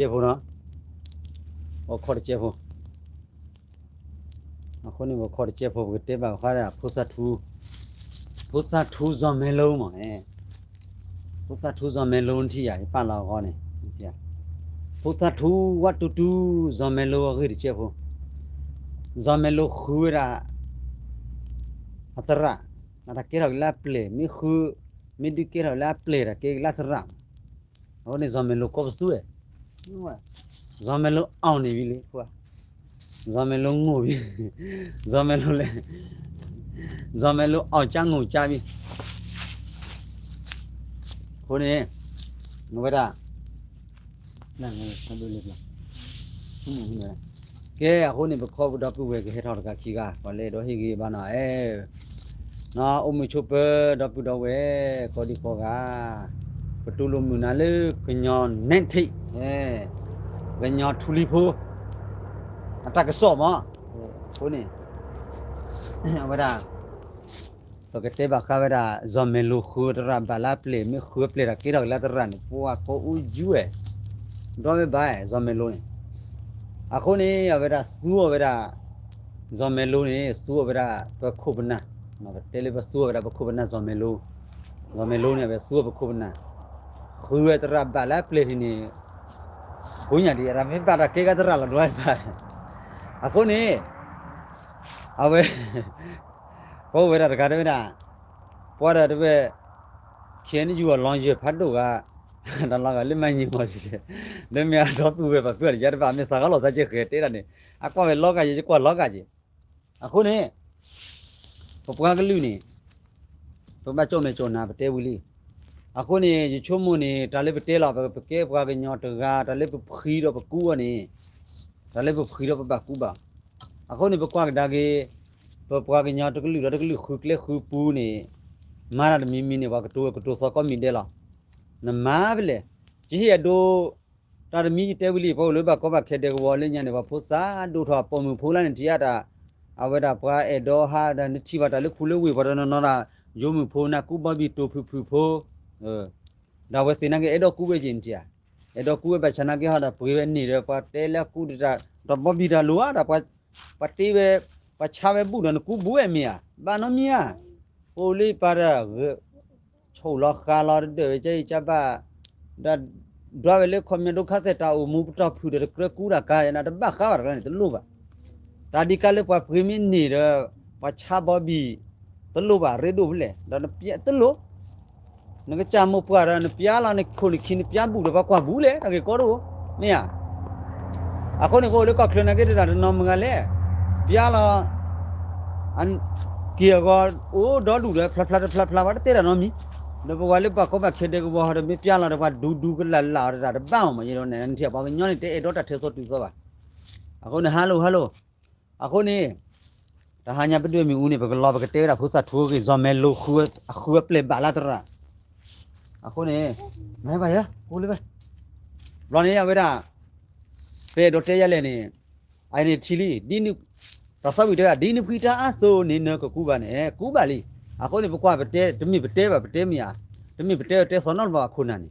ပခီၣ်တစဲးဖိနီၤ, ပခီၣ်တစဲးဖိ, အဃိန့ၣ် ပခီၣ်တစဲးဖိ ပကတဲဘၣ်ဃးဒီး ဖိသၣ်ထူ, ဖိသၣ်ထူစီၤမဲလိမး, ဖိသၣ်ထူစီၤမဲလိနထံၣ်ယၤ ယပာ်လီၤအဂီၢ်န့ၣ်, ဖိသၣ်ထူဝးတူတူ စီၤမဲလိအဂ့ၢ်တစဲးဖိ, စီၤမဲလိဃုဝဲဒၣ် အသရၣ်, တၢ်ကဲထီၣ်က့ၤလၢအပျဲၢ်, မ့ၢ်ဃု, မ့ၢ်ဒုးကဲထီၣ်လၢအပျဲၢ် တၢ်ကဲက့ၤလၢအသရၣ်, အဃိန့ၣ် စီၤမဲလိကိးပသူဝဲ, စီၤမဲလိအီၣ်န့ၢ်ဝံၤလံ, စီၤမဲလိငိၣ်ဝံၤ, စီၤမဲလိလဲၣ်, စီၤမဲလိအီၣ်ကၠၢ်ငိၣ်ကၠၢ်ဝံၤ, အဃိန့ၣ်, အဝဲဒၣ် ကဲ အဃိန့ၣ် ပခီပဒီပုၢ်ဝဲၢ်ကဟဲထီၣ်တဂၤခံဂၤ ပှၤလၢအဲၣ်ဒိးဟ့ၣ်ဂံၢ်ဘါနီၤ, အဲၣ်, နီၢ်အိၣ်မုာ်ဆိးပၢၤ ဒီပုၢ်ဒီဝဲၢ် ကိးဒံကိးဂၤ, ပတူၢ်လိာ်မုာ်နၤလၢကညီနဲၣ်ထံး, ကညီထူလံၤဖိ အတၢ်ကစီၣ်မး, အဃိန့ၣ် အဝဲဒၣ် ပကတဲဘၣ်ဃးဝဲဒၣ် စီၤမဲလိဃုသရၣ်ဘၣ်လၢအပျဲၢ် မ့ၢ်ဃုအပျဲၢ်တၢ်ကဲထီၣ်က့ၤလၢသရၣ်န့ၣ် ပှၤကိးအူယူဝဲ, ဒီးဝဲဘၣ် စီၤမဲလိန့ၣ်, အဃိန့ၣ် အဝဲဒၣ်သူအီၤဝဲဒၣ်, စီၤမဲလိန့ၣ် သူအီၤဝဲဒၣ်ပခိၣ်ပနၢ်, ပတဲလၢပသူအီၤဝဲဒၣ်ပခိၣ်ပနၢ်စီၤမဲလိ, စီၤမဲလိန့ၣ် အဝဲသူအီၤပခိၣ်ပနၢ်, ဃုဝဲသရၣ်ဘၣ်လၢအပျဲၢ်ထံးန့ၣ်, ဃုညါဒံး တၢ်မ့ၢ်ဘၣ်တၢ်ကဲကသရၣ်လီၤ ဒီးဝဲဘၣ်, အဃိန့ၣ် အဝဲ ပအိၣ်ဝဲဒၣ်တဂၤတဲဝဲဒၣ်, ပှၤဒီးတဲဝဲ, KNU အလီယၢၢ်ဖးဒိၣ်ဂၤ, တၢ်လီၤဂာ်လၢမၤညံၤမီၤ, ဒီးမ့ၢ်အဒီပုၢ်ဝဲၢ်ပှၤဖုးတယါတဘၣ် မ့ၢ်သးဂၤလီၤသးက့ဃဲၤတဲဒၣ်န့ၣ်, အကွၢ်ဝဲလီၤဂာ်ယဲ ယကွၢ်လီၤဂာ်ယဲ, အဃိန့ၣ် ပပှၤကလုာ်န့ၣ် ပဘၣ်ကၠီၣ်မဲာ်ကၠီၣ်နါ ပတဲဝံၤလံ, အဃိန့ၣ် ယဆိကမိၣ်န့ၣ် တၢ်လၢပတဲလီၤ ပကဲပှၤကညီတဂၤ တၢ်လၢပဖှံဒီးပကူအီၤန့ၣ်, တၢ်လၢပဖှံဒီးပဘၣ်ကူဘၣ်, အဃိန့ၣ် ပကွၢ်ကဒါက့ၤ, ပပှၤကညီတကလုာ်ဒီးတကလုာ်ဃုကျဲဃုပူၤန့ၣ်, မၤတၢ်တမံၤမံၤန့ၣ် ပှၤကတိၤဝဲကတိၤသီကိးမံၤဒဲးလီၤ, နမၤဖဲလဲၣ်, ယဟ့ၣ်အဒိ တၢ်တမံၤယတဲဝံၤလံ ပှၤအိၣ်လၢဘၣ်ကီဘၣ်ခဲဒဲကဝီၤလၢညါန့ၣ် ပှၤဖိသၣ်ဒိၣ်ထီၣ်ပိာ်မုၣ်ဖိလၢန့ၣ်ထံၣ်အတၢ်, အဝဲဒၣ်ပှၤအဲၣ်ဒိးဟးဒီးနထံၣ်ဘၣ်တၢ်လၢခူလၢဝ့ၢ် ပှၤတနီၤနီၤဒၣ်, ယိမုၣ်ဖိနၢ်ကူဘီဘံၣ်တိၢ်ဖုၣ်ဖုၣ်ဖိ, ဒီးအဝဲသ့ၣ်နာ်က့အဲၣ်ဒိးကူဝဲက့ၤန့ၣ်ထံၣ်ဧါ, အဲၣ်ဒိးကူဝဲဘၣ်ဆၣ်နာ်က့ဟီဒီးပှ့ၤဝဲန့ၢ်ဒီး ပှၤတဲလၢကူဒီးတၢ် တဘီဘံၣ်တၢ်လိၣ်ဧါဒီး ပှၤတ့ဝဲ, ပှၤဆါဝဲဘူၣ်ဒီးနကူဘူးဝဲမ့ၢ်ဧါ, ဘၣ်နီတမံၤဧါ, ပအိၣ်လၢပာ်ဒီး ဆိၣ်လီၤဃာ်လီၤတဒၢးဝဲကဲအံၤကဘၣ်, ဒီးဒွးဝဲလၢခီပညီဒိခါသဲးတၢ်အိၣ်မူပတီၢ်ဖုၣ်ဒီးတကြၢးကူတၢ်ကါယဲန့ၣ် တဘၣ်ဃးဘၣ်တဂၤန့ၣ် တလိၣ်ဘၣ်, တၢ်ဒ်ကါလၢပှၤပှ့ၤမ့ၢ်န့ၢ်ဒီး, ပှၤဆါဘီဘံၣ်, တလိၣ်ဘၣ်ရ့ဒိၣ်ဖဲလဲၣ် ဒီးနပျဲတလိၣ် နကစၢ်မိၢ်ပှၢ်ဒီးနပျါလီၤနခိၣ်နခံနပျါဘူၣ်ဒီးပှၤကွၢ်ဘူးလဲၣ် တၢ်ဂ့ၢ်ကီတအိၣ်, မ့ၢ်ဧါ. အဃိန့ၣ် ပအိၣ်လၢကီၢ်ချၢနာ်က့တတၢ်တနီၤမုၢ်ဂၤလဲၣ်, ပျါလီၤ က့ၢ်အဂီၤ အိၣ်ဒီဒူၣ်ဒီး ဖျါဖျါတဖျါဖျါ ပှၤတတဲတၢ်နီတမံၤ, ဒီးပဝဲလၢပှၤကီဘၣ်ခဲဒဲကဝီၤဟီဒီး မ့ၢ်ပျါလီၤဒီးပှၤဒူဒူကလၢ်လၢ်အီၤတတၢ်တဘၣ်အီၤမး ယဲဒီးန့ၣ် နထံၣ်ပှၤကညီန့ၣ် တအဲၣ်ဒိးတၢ်ထဲသိးတုၤသိးဘၣ်. အဃိန့ၣ် ဟါလိၣ်ဟါလိၣ်, အဃိန့ၣ် တဟါညါပဒွဲၣ်မ့ၣ်အူန့ၣ် ပကလီၤပကတဲဝဲဒၣ်ဖိသၣ်ထူဂ့ၢ် စီၤမဲလိဃုအပျဲၢ်ဘၣ်လၢသရၣ်, အဃိန့ၣ် မၤဘၣ်ယၤ အိၣ်လၢဘၣ်, ဘျီန့ၣ်အဝဲဒၣ် ပအဲၣ်ဒိးတဲယၤလဲၣ်န့ၣ်, အန့ၣ်ထံၣ်လံ, ဒ်န, တၢ်သီဝံၤတဲဝဲဒၣ် ဒ်နဖှံတၢ်အသိးန့ၣ် နကကူဘၣ်န့ၣ် ကူဘၣ်လံ. အဃိန့ၣ် ပကွၢ်ပတဲ တမ့ၢ်ပတဲဘၣ် ပတဲမ့ၢ်ဧါ, တမ့ၢ်ပတဲတဲသီနီတဘျီအခိၣ်နၢ်န့ၣ်,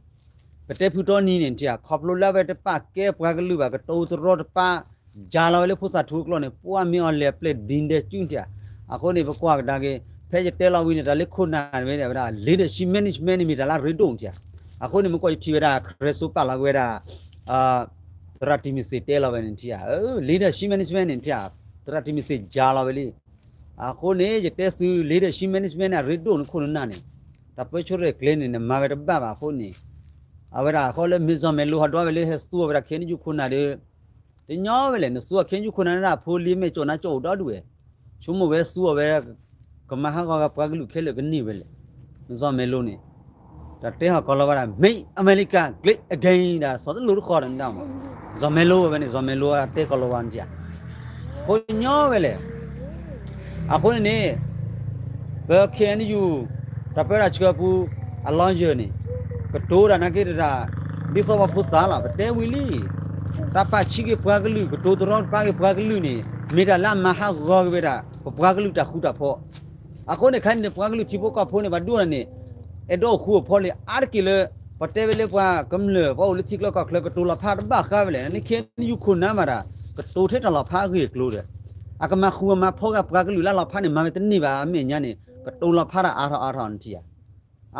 ပတဲဖုတီနံၤန့ၣ်ထံၣ်ဧါ ခီဖျိလၢအဝဲတပာ်ကဲပှၤကလုာ်ဘၣ် ကတိၤတရီတပါ ယၤလီၤဝဲလၢဖိသၣ်ထူအကျိာ်န့ၣ် ပှၤမ့ၢ်အီၤလဲၤပျဲၢ်ဒ်ဒဲးစုန့ၣ်ထံၣ်ဧါ. အဃိန့ၣ် ပကွၢ်ကဒါက့ၤ ဖဲယတဲလီၤဝံၤန့ၣ် တၢ်လၢခိၣ်နၢ်ဝဲန့ၣ် အဝဲဒၣ် leadership management န့ၣ်မ့ၢ်တၢ်လၢအရ့ဒိၣ်န့ၣ်ထံၣ်ဧါ. အဃိန့ၣ် မ့ၢ်ကွၢ်ယထံၣ်ဝဲဒၣ် ခရံာ်စိပာ်လီၤက့ၤဝဲဒၣ် သရၣ်တံၤမသ့းတဲလီၤဝဲန့ၣ်ထံၣ်ဧါ, leadership management န့ၣ်ထံၣ်ဧါ, သရၣ်တံၤမသ့းယၤလီၤဝဲလံ. အဃိန့ၣ် ယတဲသု leadership management န့ၣ် အရ့ဒိၣ်န့ၣ်ခိၣ်နၢ်န့ၣ်, တၢ်ပၢဆှၢရဲၣ်ကျဲၤန့ၣ် နမၤဝဲတဘၣ်ဘၣ်အဃိန့ၣ်, အဝဲဒၣ်အဃိလၢမ့ၢ်စီၤမဲလိဟီဒွးဝဲလၢဟဲသူအီၤဝဲဒၣ် ခဲနယူၢ်ခိၣ်နၢ်ဒီး တညီဝဲလဲၣ် နသူအီၤ ခဲနယူၢ်ခိၣ်နၢ်န့ၣ်ဒၣ် ဖိလံၤမ့ၢ်ကၠီၣ်နါကၠီၣ်အိၣ်ဒီဒူၣ်ဝဲ, ဆိကမိၣ်ဝဲသူအီၤဝဲ ကမၤဟးဂီၤဂၤပှၤကလုာ်ခဲလၢာ်ကန့ၢ်ဝဲလဲၣ်. စီၤမဲလိန့ၣ် တၢ်တဲဟီၣ်ကီၤလီၤဝဲဒၣ် Make America Great Again ဒၣ်စီၤတလိၣ်တခီဒီးန့ၣ်ဒၣ်မး, စီၤမဲလိဝဲန့ၣ် စီၤမဲလိတဲကီၤလီၤဝဲန့ၣ်ဧါ, ခိၣ်ညီဝဲလဲၣ်. အဃိန့ၣ်န့ၣ် ပ KNU တၢ်ပၢတၢ်ဆှၢပူၤ အလီယၢၢ်န့ၣ် ကတိၤတၢ်နာ်က့တတၢ် ဒ်သိးပှၤဖိသၣ်လီၤ ပတဲဝံၤလံ. တၢ်ပာ်ဆံးက့ၤပှၤကလုာ် ကတိၤတရီတပါက့ၤပှၤကလုာ်န့ၣ် မ့ၢ်တၢ်လၢအမၤဟးဂီၤက့ၤဝဲဒၣ် ပပှၤကလုာ်တၢ်ဃူတၢ်ဖိး. အဃိန့ၣ် ခဲအံၤန့ၣ် ပှၤကလုာ်ထံဖိကီၢ်ဖိန့ၣ် ပှၤဒိၣ်န့ၣ် အဲၣ်ဒိးအိၣ်ဃူအိၣ်ဖိးလံ အါတက့ၢ်လၢ ပှၤတဲဝဲလၢပှၤကမျၢၢ် ပှၤအိၣ်လၢထံချၢကီၢ်ချၢ ကတိၤလီၤဖးတဘၣ်ဃးဝဲလဲၣ်, န့ၣ် ခ့ၣ်အဲၣ်ယူၣ် ခိၣ်နၢ်မးဒၣ် ကတိၤထဲတၢ်လီၤဖးအဂ့ၢ်အကျိၤဒီး အကမၤဃူအမၤဖိးဂၤ ပှၤကလုာ်လၢအလီၤဖးန့ၣ် မၤဝဲတန့ၢ်ဘၣ် အမဲာ်ညါန့ၣ် ကတိၤလီၤဖးတၢ်အါထီၣ်အါထီၣ်န့ၣ်ထံၣ်ဧါ.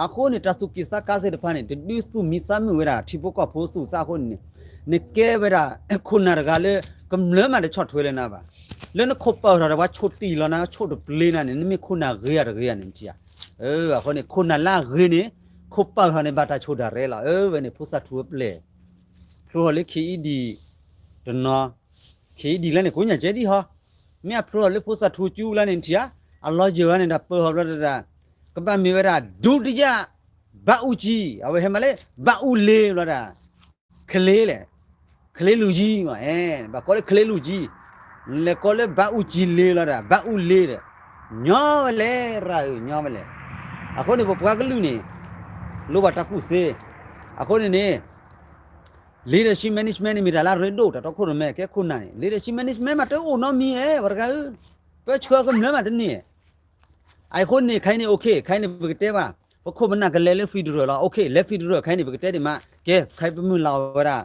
အဃိန့ၣ် တၢ်သူၣ်က့ၣ်သးကါသ့ၣ်တဖၣ်န့ၣ် တဒုးသူၣ်မံသးမုာ်ဝဲဒၣ် ထံဖိကီၢ်ဖိသူၣ်က့သးအဃိန့ၣ်န့ၣ် နကဲဝဲဒၣ် ခိၣ်နၢ်တဂၤလၢ ကမျၢၢ်မးတဆီၣ်ထွဲလၢနၤဘၣ်. လၢနခိၣ်ပၢၢ်ထီၣ်ဒီး ပှၤဆိၣ်တံၢ်လီၤနၤ ဆိၣ်တပျ့ၤနၤန့ၣ် နမ့ၢ်ခိၣ်နၢ်ဂ့ၤဧါတဂ့ၤဧါန့ၣ်ထံၣ်ဧါ. အဃိန့ၣ် ခိၣ်နၢ်လၢအဂ့ၤန့ၣ် ခိၣ်ပၢၢ်ထီၣ်န့ၣ် ဘၣ်တၢ်ဆိၣ်တၢ်ရဲလီၤ. အဝဲန့ၣ် ဖိသၣ်ထူအပျဲၢ် ဖျိထီၣ်လၢ ခ့ၣ်အဲၣ်ယူၣ် တနီၤ, ခ့ၣ်အဲၣ်ယူၣ် လၢန့ၣ် ကိးညါကဲဒ်ဟီ, မ့ၢ်အဖျိထီၣ်လၢဖိသၣ်ထူကၠူလၢန့ၣ်ထံၣ်ဧါ, အလီၤယၢၤဝဲန့ၣ်ဒီး ပၢၢ်ထီၣ်ဘျီတဒၣ်, ကဘၣ်မ့ၢ်ဝဲဒၣ် ဒုတိယ ဘၣ်အူကၠံ, အဝဲဟဲမးလၢ ဘၣ်အူလ့ဘျီဒၣ် ကလ့လဲၣ်, ကလ့လူၤယံမး, ဘၣ်ကိးလၢကလ့လူၤယံ, လဲၤကိးလၢဘၣ်အူကၠံလ့လီၤဒၣ် ဘၣ်အူလ့ဒီး, ညီဝဲလဲၣ် ရၤဧၢ ညီဝဲလဲၣ်. အဃိန့ၣ် ပပှၤကလုာ်န့ၣ် လိၣ်ဘၣ်တၢ်ကူၣ်သ့, အဃိန့ၣ်န့ၣ် leadership management န့ၣ် မ့ၢ်တၢ်လၢအရ့ဒိၣ် တၢ်တီခိၣ်ရိၣ်မဲ ကဲခိၣ်နၢ်န့ၣ် leadership management မးတအိၣ်နီတမံၤဧါ ပှၤတဂၤဧၢ, ပၢဆှၢကမျၢၢ်မးတန့ၢ် အဃိန့ၣ် ခဲအံၤန့ၣ် okay ခဲအံၤန့ၣ် ပကတဲဘၣ်, ပခိၣ်ပနၢ်ကလဲၤလၢ federal လီၤ, okay လဲၤ federal ခဲအံၤန့ၣ် ပကတဲဒံးမး, ကဲ ခဲအံၤပမုၢ်လၢ်ဝဲဒၣ်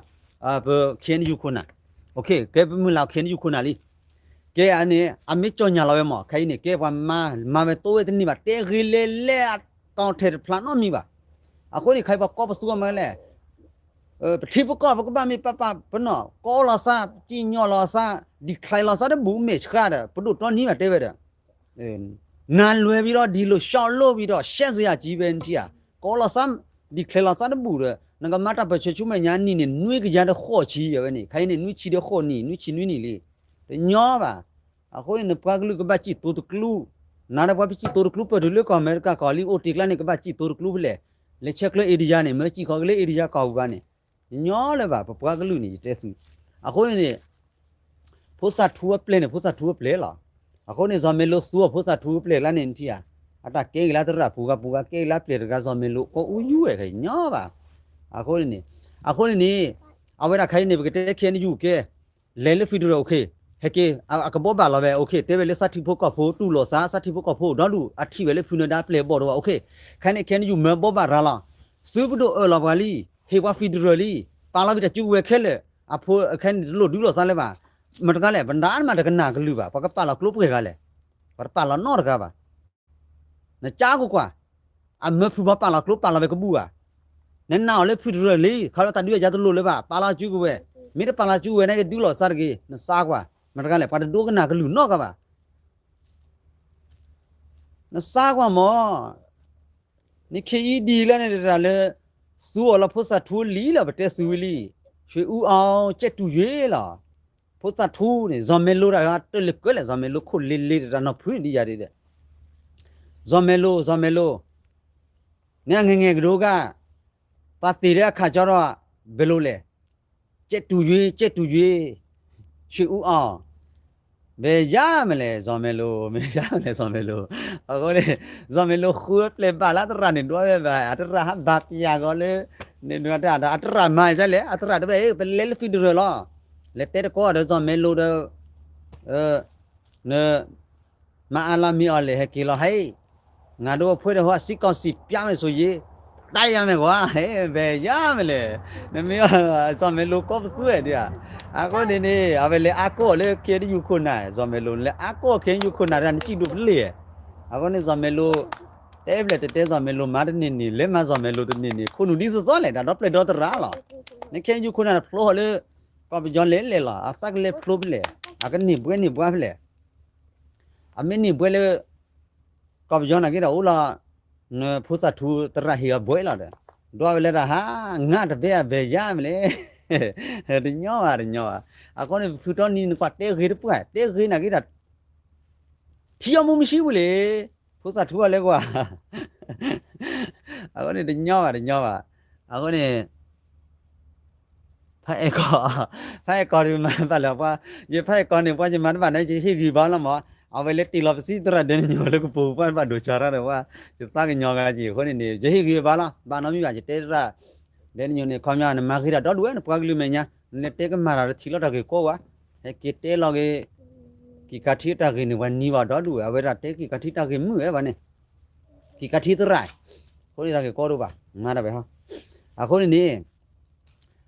ပ ခ့ၣ်အဲၣ်ယူၣ် ခိၣ်နၢ်, okay ကဲပမုၢ်လၢ် ခ့ၣ်အဲၣ်ယူၣ် ခိၣ်နၢ်လံ, ကဲအန့ၣ် အမ့ၢ်ကၠီၣ်ညါလီၤဝဲမး ခဲအံၤန့ၣ် ကဲပှၤမၤ မၤဝဲတိၢ်ဝဲတန့ၢ်ဘၣ် တဲဂ့ၤလဲၤလဲၤ အကောင်အထည်တဖျါနီတမံၤဘၣ်. အဃိန့ၣ် ခဲအံၤပှၤကိးပသူအီၤမးလဲၣ် ပထံပကီၢ် ပကဘၣ်မ့ၢ်ပာ်ပာ်ပနီၣ် ကိးလီၤသး စံၣ်ညီၣ်လီၤသး declare လီၤသးတဘူၣ် မဲာ်ဆှးဒီး ပဒိၣ်တီနံၤဘၣ်တဲဝဲဒီး နၤလွဲၤဝံၤဒီး ဒ်လိာ် ရှောက်လုပ်ပြီးတော့ ရှက်စရာကြီးပဲ နထံၣ်ဧါ, ကိးလီၤသး declare လီၤသးတဘူၣ်ဒီး နကမၤတၢ်ပၢၢ်ဆၢဆူမဲာ်ညါနံၣ်န့ၣ် နွံကယၤတဃိးဆံ အဝဲန့ၣ် ခဲအံၤန့ၣ် နွံဆံဒီးဃိးနံၣ် နွံဆံနွံနံၣ်လံ, တညီဘၣ်. အဃိန့ၣ် နပှၤကလုာ်ကဘၣ်စံၣ်သိတကျူ, နၤဒီးပှၤပစံၣ်သိတကျူ ပၢၢ်တုၤလၢကီၢ်အမဲရကၤကီၢ်လံ အိၣ်တ့ၢ်ကျါန့ၣ် ကဘၣ်စံၣ်သိတကျူဖဲလဲၣ်, လဲၤဆဲးကျၢ area န့ၣ် မ့ၢ်စံၣ်ဃီၤက့ၤလၢ area ကီၢ်ပူၤဘၣ်န့ၣ် တညီလၢၤဘၣ် ပပှၤကလုာ်န့ၣ် ယတဲသု, အဃိန့ၣ်န့ၣ် ဖိသၣ်ထူအပျဲၢ်န့ၣ် ဖိသၣ်ထူအပျဲၢ်လီၤ. အဃိန့ၣ် စီၤမဲလိသူအီၤ ဖိသၣ်ထူအပျဲၢ်လၢန့ၣ်ထံၣ်ဧါ, အတၢ်ကဲက့ၤလၢသရၣ်ပူၤဂၤပူၤဂၤ ကဲက့ၤလၢပျဲၢ်တဂၤ စီၤမဲလိကီၢ်အူယူၢ်ဝဲ တညီဘၣ်. အဃိန့ၣ်န့ၣ် အဃိန့ၣ်န့ၣ် အဝဲဒၣ်ခဲအံၤန့ၣ် ပကတဲ ခ့ၣ်အဲၣ်ယူၣ် ကဲ လဲၤလၢ federal okay, ဟဲက့ၤ အကဘီဘၣ်လီၤဝဲ okay တဲဝဲလၢ သးထံဖိကီၢ်ဖိတူၢ်လိာ်သး သးထံဖိကီၢ်ဖိဒီဒူၣ် အထံၣ်ဝဲလၢဖုနၢၤဒါပျဲၢ်ဘီၣ်တဝဲ okay, ခဲအံၤန့ၣ် ခ့ၣ်အဲၣ်ယူၣ် မၢဘီဘၣ်ရၤလီၤ, သုပဒိၣ်အၢၣ်လီၤပှၤလံ, ဟ့ၣ်ပှၤ federal လံ, ပာ်လီၤဝံၤတၢ်စုကဝဲၤခဲလၢာ်, အဖိခဲအံၤန့ၣ် တလိၣ်ဒုးလိာ်သးလၢၤဘၣ်, မတၤတဂၤလဲၣ် ပဒၣ်မးတကနၣ်ကလုၢ်ဘၣ် ပှၤကပာ်လီၤကျိပှဲၤဂၤလဲၣ်, ပှၤတပာ်လီၤနီတဂၤဘၣ် နကၠါကွၢ်ကွၢ်, အမၢဖုဘီပာ်လီၤကျိပာ်လီၤဝဲကဘူၣ်ဧါ, နနာ်အီၤလၢဖုတရၢၢ်လံ ခီဖျိတၢ်ဒုးအယၤတလိၣ်လၢၤဘၣ် ပာ်လီၤစုကဝဲၤ, မ့ၢ်တပာ်လီၤစုကဝဲၤန့ၣ် ကဒုးလိာ်သးတဂ့ၤ နသါကွၢ်, မတၤတဂၤလဲၣ် ပှၤတဒိကနၣ်ကလုၢ်နီတဂၤဘၣ် နသါကွၢ်မး, နခ့ၣ်အဲၣ်ယူၣ်လၢန့ၣ်တၢ်လၢ သူအီၤလီၤဖိသၣ်ထူလံလီၤ ပတဲသုဝံၤလံ, ရွှေဦးအောင် ကြက်တူရွေးလီၤ, ဖိသၣ်ထူန့ၣ် စီၤမဲလိတၢ်တၢ်လၢကၢလဲၣ် စီၤမဲလိခိၣ်လ့လ့တၢ်နီၢ်ဖုန့ၣ်ဒ်ယၤဒ်ဒီး, စီၤမဲလိ စီၤမဲလိ, န့ၣ်အငဲၤငဲၤကဒိဂၤ, ပှၤသ့ၣ်ဒၣ်အခးကၠီဒီး ဘဲလိလဲၣ် ကြက်တူရွေး ကြက်တူရွေး, ရွှေဦးအောင်, ဘယ်ရမလဲ စီၤမဲလိ မ့ၢ်ရမလဲ စီၤမဲလိ, အဃိန့ၣ် စီၤမဲလိဃုပျဲၢ်ဘၣ်လၢအသရၣ်န့ၣ် ဒွးဝဲဘၣ် အသရၣ်ဟးဘၣ်ပျၢ်ကီးလၢ, န့ၣ်ဒွးတၢ် အသရၣ်မၤဒ်လဲၣ် အသရၣ်တဲဝဲ ပလဲၤလၢ federal လီၤ, လဲၤတဲတကိးဒီးစီၤမဲလိဒီး န မၤအါလီၤမ့ၢ်အီၤလဲၣ် ဟဲက့ၤလီၤဟဲ, ငါတို့အဖွဲ့တွေဟို စစ်ကောင်စီပြောင်းမယ်ဆိုရင် တိုက်ရမယ်ကွာ, ဘယ်ရမလဲ, နမ့ၢ် စီၤမဲလိကိးပသူဝဲဒၣ်, အဃိန့ၣ်န့ၣ် အဝဲလဲၤအါကီၢ်လၢ ခ့ၣ်အဲၣ်ယူၣ် ခိၣ်နၢ် စီၤမဲလိ လဲၤအါကီၢ် ခ့ၣ်အဲၣ်ယူၣ် ခိၣ်နၢ်တၢ်နစံၣ်ဒိၣ်ဖျဲၣ်, အဃိန့ၣ် စီၤမဲလိ တဲဖျဲၣ်တတဲ စီၤမဲလိမၤတန့ၢ်န့ၣ် လဲၤမၤစီၤမဲလိတန့ၢ်န့ၣ် ခိၣ်နူာ်ဒ်သိးသိးလဲၣ် တၢ်ဒီပျဲၢ်ဒီသရၣ်လီၤ, နခ့ၣ်အဲၣ်ယူၣ် ခိၣ်နၢ်တဖျိဟီၣ်လၢ ကီၢ်ပယီၤလဲၤလဲၣ်လီၤ အသးကလဲၤဖျိဖဲလဲၣ်, အကန့ၢ်ဘှဲန့ၢ်ဘှါဖဲလဲၣ် အမ့ၢ်န့ၢ်ဘှဲလၢ ကီၢ်ပယီၤနာ်က့ဒီးအိၣ်လီၤ, ဖိသၣ်ထူသရၣ်ဟ့ၣ်အီၤဘှဲလီၤဒီး, ဒွးဝဲလၢတၢ်ဟး, ငါတဘဲအဘဲယါမလဲၣ်, တညီဘၣ်တညီဘၣ်, အဃိန့ၣ် ဖုတီနံၤနကွၢ်တဲဂ့ၤတပှၢ် တဲဂ့ၤနာ်က့ဒီး ထံအီမူမံဆံးဝံၤလံ, ဖိသၣ်ထူအီၤလဲၤကွၢ် အဃိန့ၣ်တညီဘၣ်တညီဘၣ်, အဃိန့ၣ် ဖးအဲၣ်ကီၢ်, ဖးအဲၣ်ကီၢ်ဒုးမၤတဘၣ်လၢၤပှၤ, ယဖးအဲၣ်ကီၢ်န့ၣ် ပှၤယမၤတဘၣ်န့ၣ် ယဟ့ၣ်ဂံၢ်ဘါလီၤမး, အဝဲလဲၤတ့ၢ်လီၤပစံးသရၣ်ဒဲးနညိလၢကပိာ်ပှၢ်တဘၣ်ဒိၣ်စၢၤတၢ်ဒီးပှၤ, ယသးကညီၤဂၤက့ၤအဃိန့ၣ်န့ၣ် ယဟ့ၣ်ဂံၢ်ဘါလီၤ, ဘၣ်နီတမံၤဘၣ် ယတဲသရၣ်ဒဲးနညိန့ၣ် ခီပညီန့ၣ် မၤဂ့ၤတၢ်ဒီဒူၣ်ဝဲ နပှၤကလုာ်မဲာ်ညါ, နလဲၤတဲကမၣ်တၢ်တထံၣ်လီၤတၢ်ဂ့ၢ်ကီဝဲ, ဟဲက့ၤတဲလီၤက့ၤ က့ၤကးထံတၢ်ဂ့ၢ်န့ၣ် ပှၤနံၤဘၣ်ဒီဒူၣ်ဝဲ အဝဲဒၣ်တဲက့ၤကးထံတၢ်ဂ့ၢ်မုာ်ဝဲဘၣ်န့ၣ် က့ၤကးထံသရၣ်, အဃိန့ၣ်တၢ်ဂ့ၢ်ကီဒိၣ်ဘၣ်, မၤတၢ်ဝဲဟီ, အဃိန့ၣ်န့ၣ်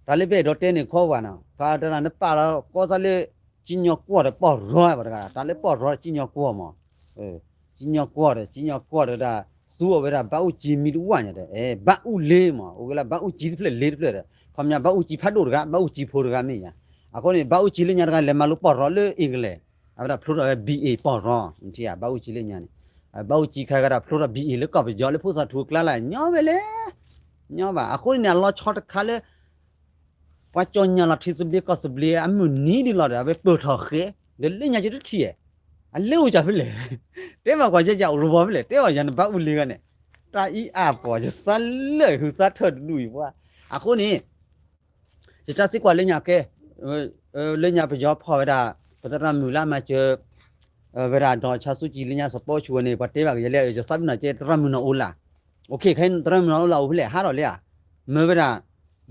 တၢ်လၢပအဲၣ်ဒိးတဲန့ၣ်ခီဝဲနီၤ တၢ်တဂၤနပာ်လီၤကီၢ်သးလၢ ကံညီကွီၢ်ဒီးပီၢ်ရီပှၤတဂၤ တၢ်လၢပီၢ်ရီကံညီကွီၢ်မး, ကံညီကွီၢ်ဒီး ကံညီကွီၢ်ဒီးဒၣ် သူအီၤဝဲဒၣ်ဘၣ်အူကၠံမံၤတဝၢ်ညါဒီး ဘၣ်အူလ့မး အိၣ်ဝဲလၢဘၣ်အူကၠံတဖျၢၣ်လ့တဖျၢၣ်ဒီး ခီပညီဘၣ်အူကၠံဖးဒိၣ်တဂၤ ဘၣ်အူကၠံဖိတဂၤမ့ၢ်ယါ, အဃိန့ၣ် ဘၣ်အူကၠံလၢညါတဂၤလဲၤမၤလိပီၢ်ရီလၢ England အဝဲဒၣ်ဖျိထီၣ်ဝဲ B A ပီၢ်ရီ ဘၣ်အူကၠံလၢညါန့ၣ်, ဘၣ်အူကၠံခါဂၤဒၣ်ဖျိထီၣ် B A လၢကီၢ်ပယီၤလၢဖိသၣ်ထူအကျါလၢ ညီဝဲလဲၣ် ညီဘၣ် အဃိန့ၣ်န့ၣ် အလီၤဆီတခါလၢ ပှၤကၠီညါလီၤထံသဘျ့ကီၢ်သဘျ့အမုၢ်နံၤဒ်လီၤဒီး အဝဲပၢၢ်ထီၣ်ဃဲ ဒီးလၢညါကတထံၣ်ဧါ, အလဲၤအိၣ်ကၢ်ဖဲလဲၣ်, တဲဘၣ်ကွၢ်ယဲယအိၣ်တဝီဖဲလဲၣ် တဲအီၤယၤနဘၣ်အူလ့ဂၤန့ၣ်, တၢ်အံၤအါပှၤ ယသးလၢာ်ဟုသးထၢၣ်တဒူၣ်အံၤပှၤ, အဃိန့ၣ် ယတၢ်စံးကွၢ်လၢညါကဲ, လၢညါပယီၤဖီၣ်ဝဲဒၣ် ပသရၣ်မုၣ်လၢအမၤစၢၤ ဝဲဒၣ်ဒီးဆါဆူကံလၢညါ support ဆူၣ်ဝဲန့ၣ် ပှၤတဲဘၣ်ကယဲလၢ ယသးပ့ၤနီၣ်ကဲ သရၣ်မုၣ်နီၢ်အိလၣ်, ခဲအံၤသရၣ်မုၣ်နီၢ်အိလၣ်အိၣ်ဖဲလဲၣ် ဟးထီၣ်လံဧါ, မၢဝဲဒၣ်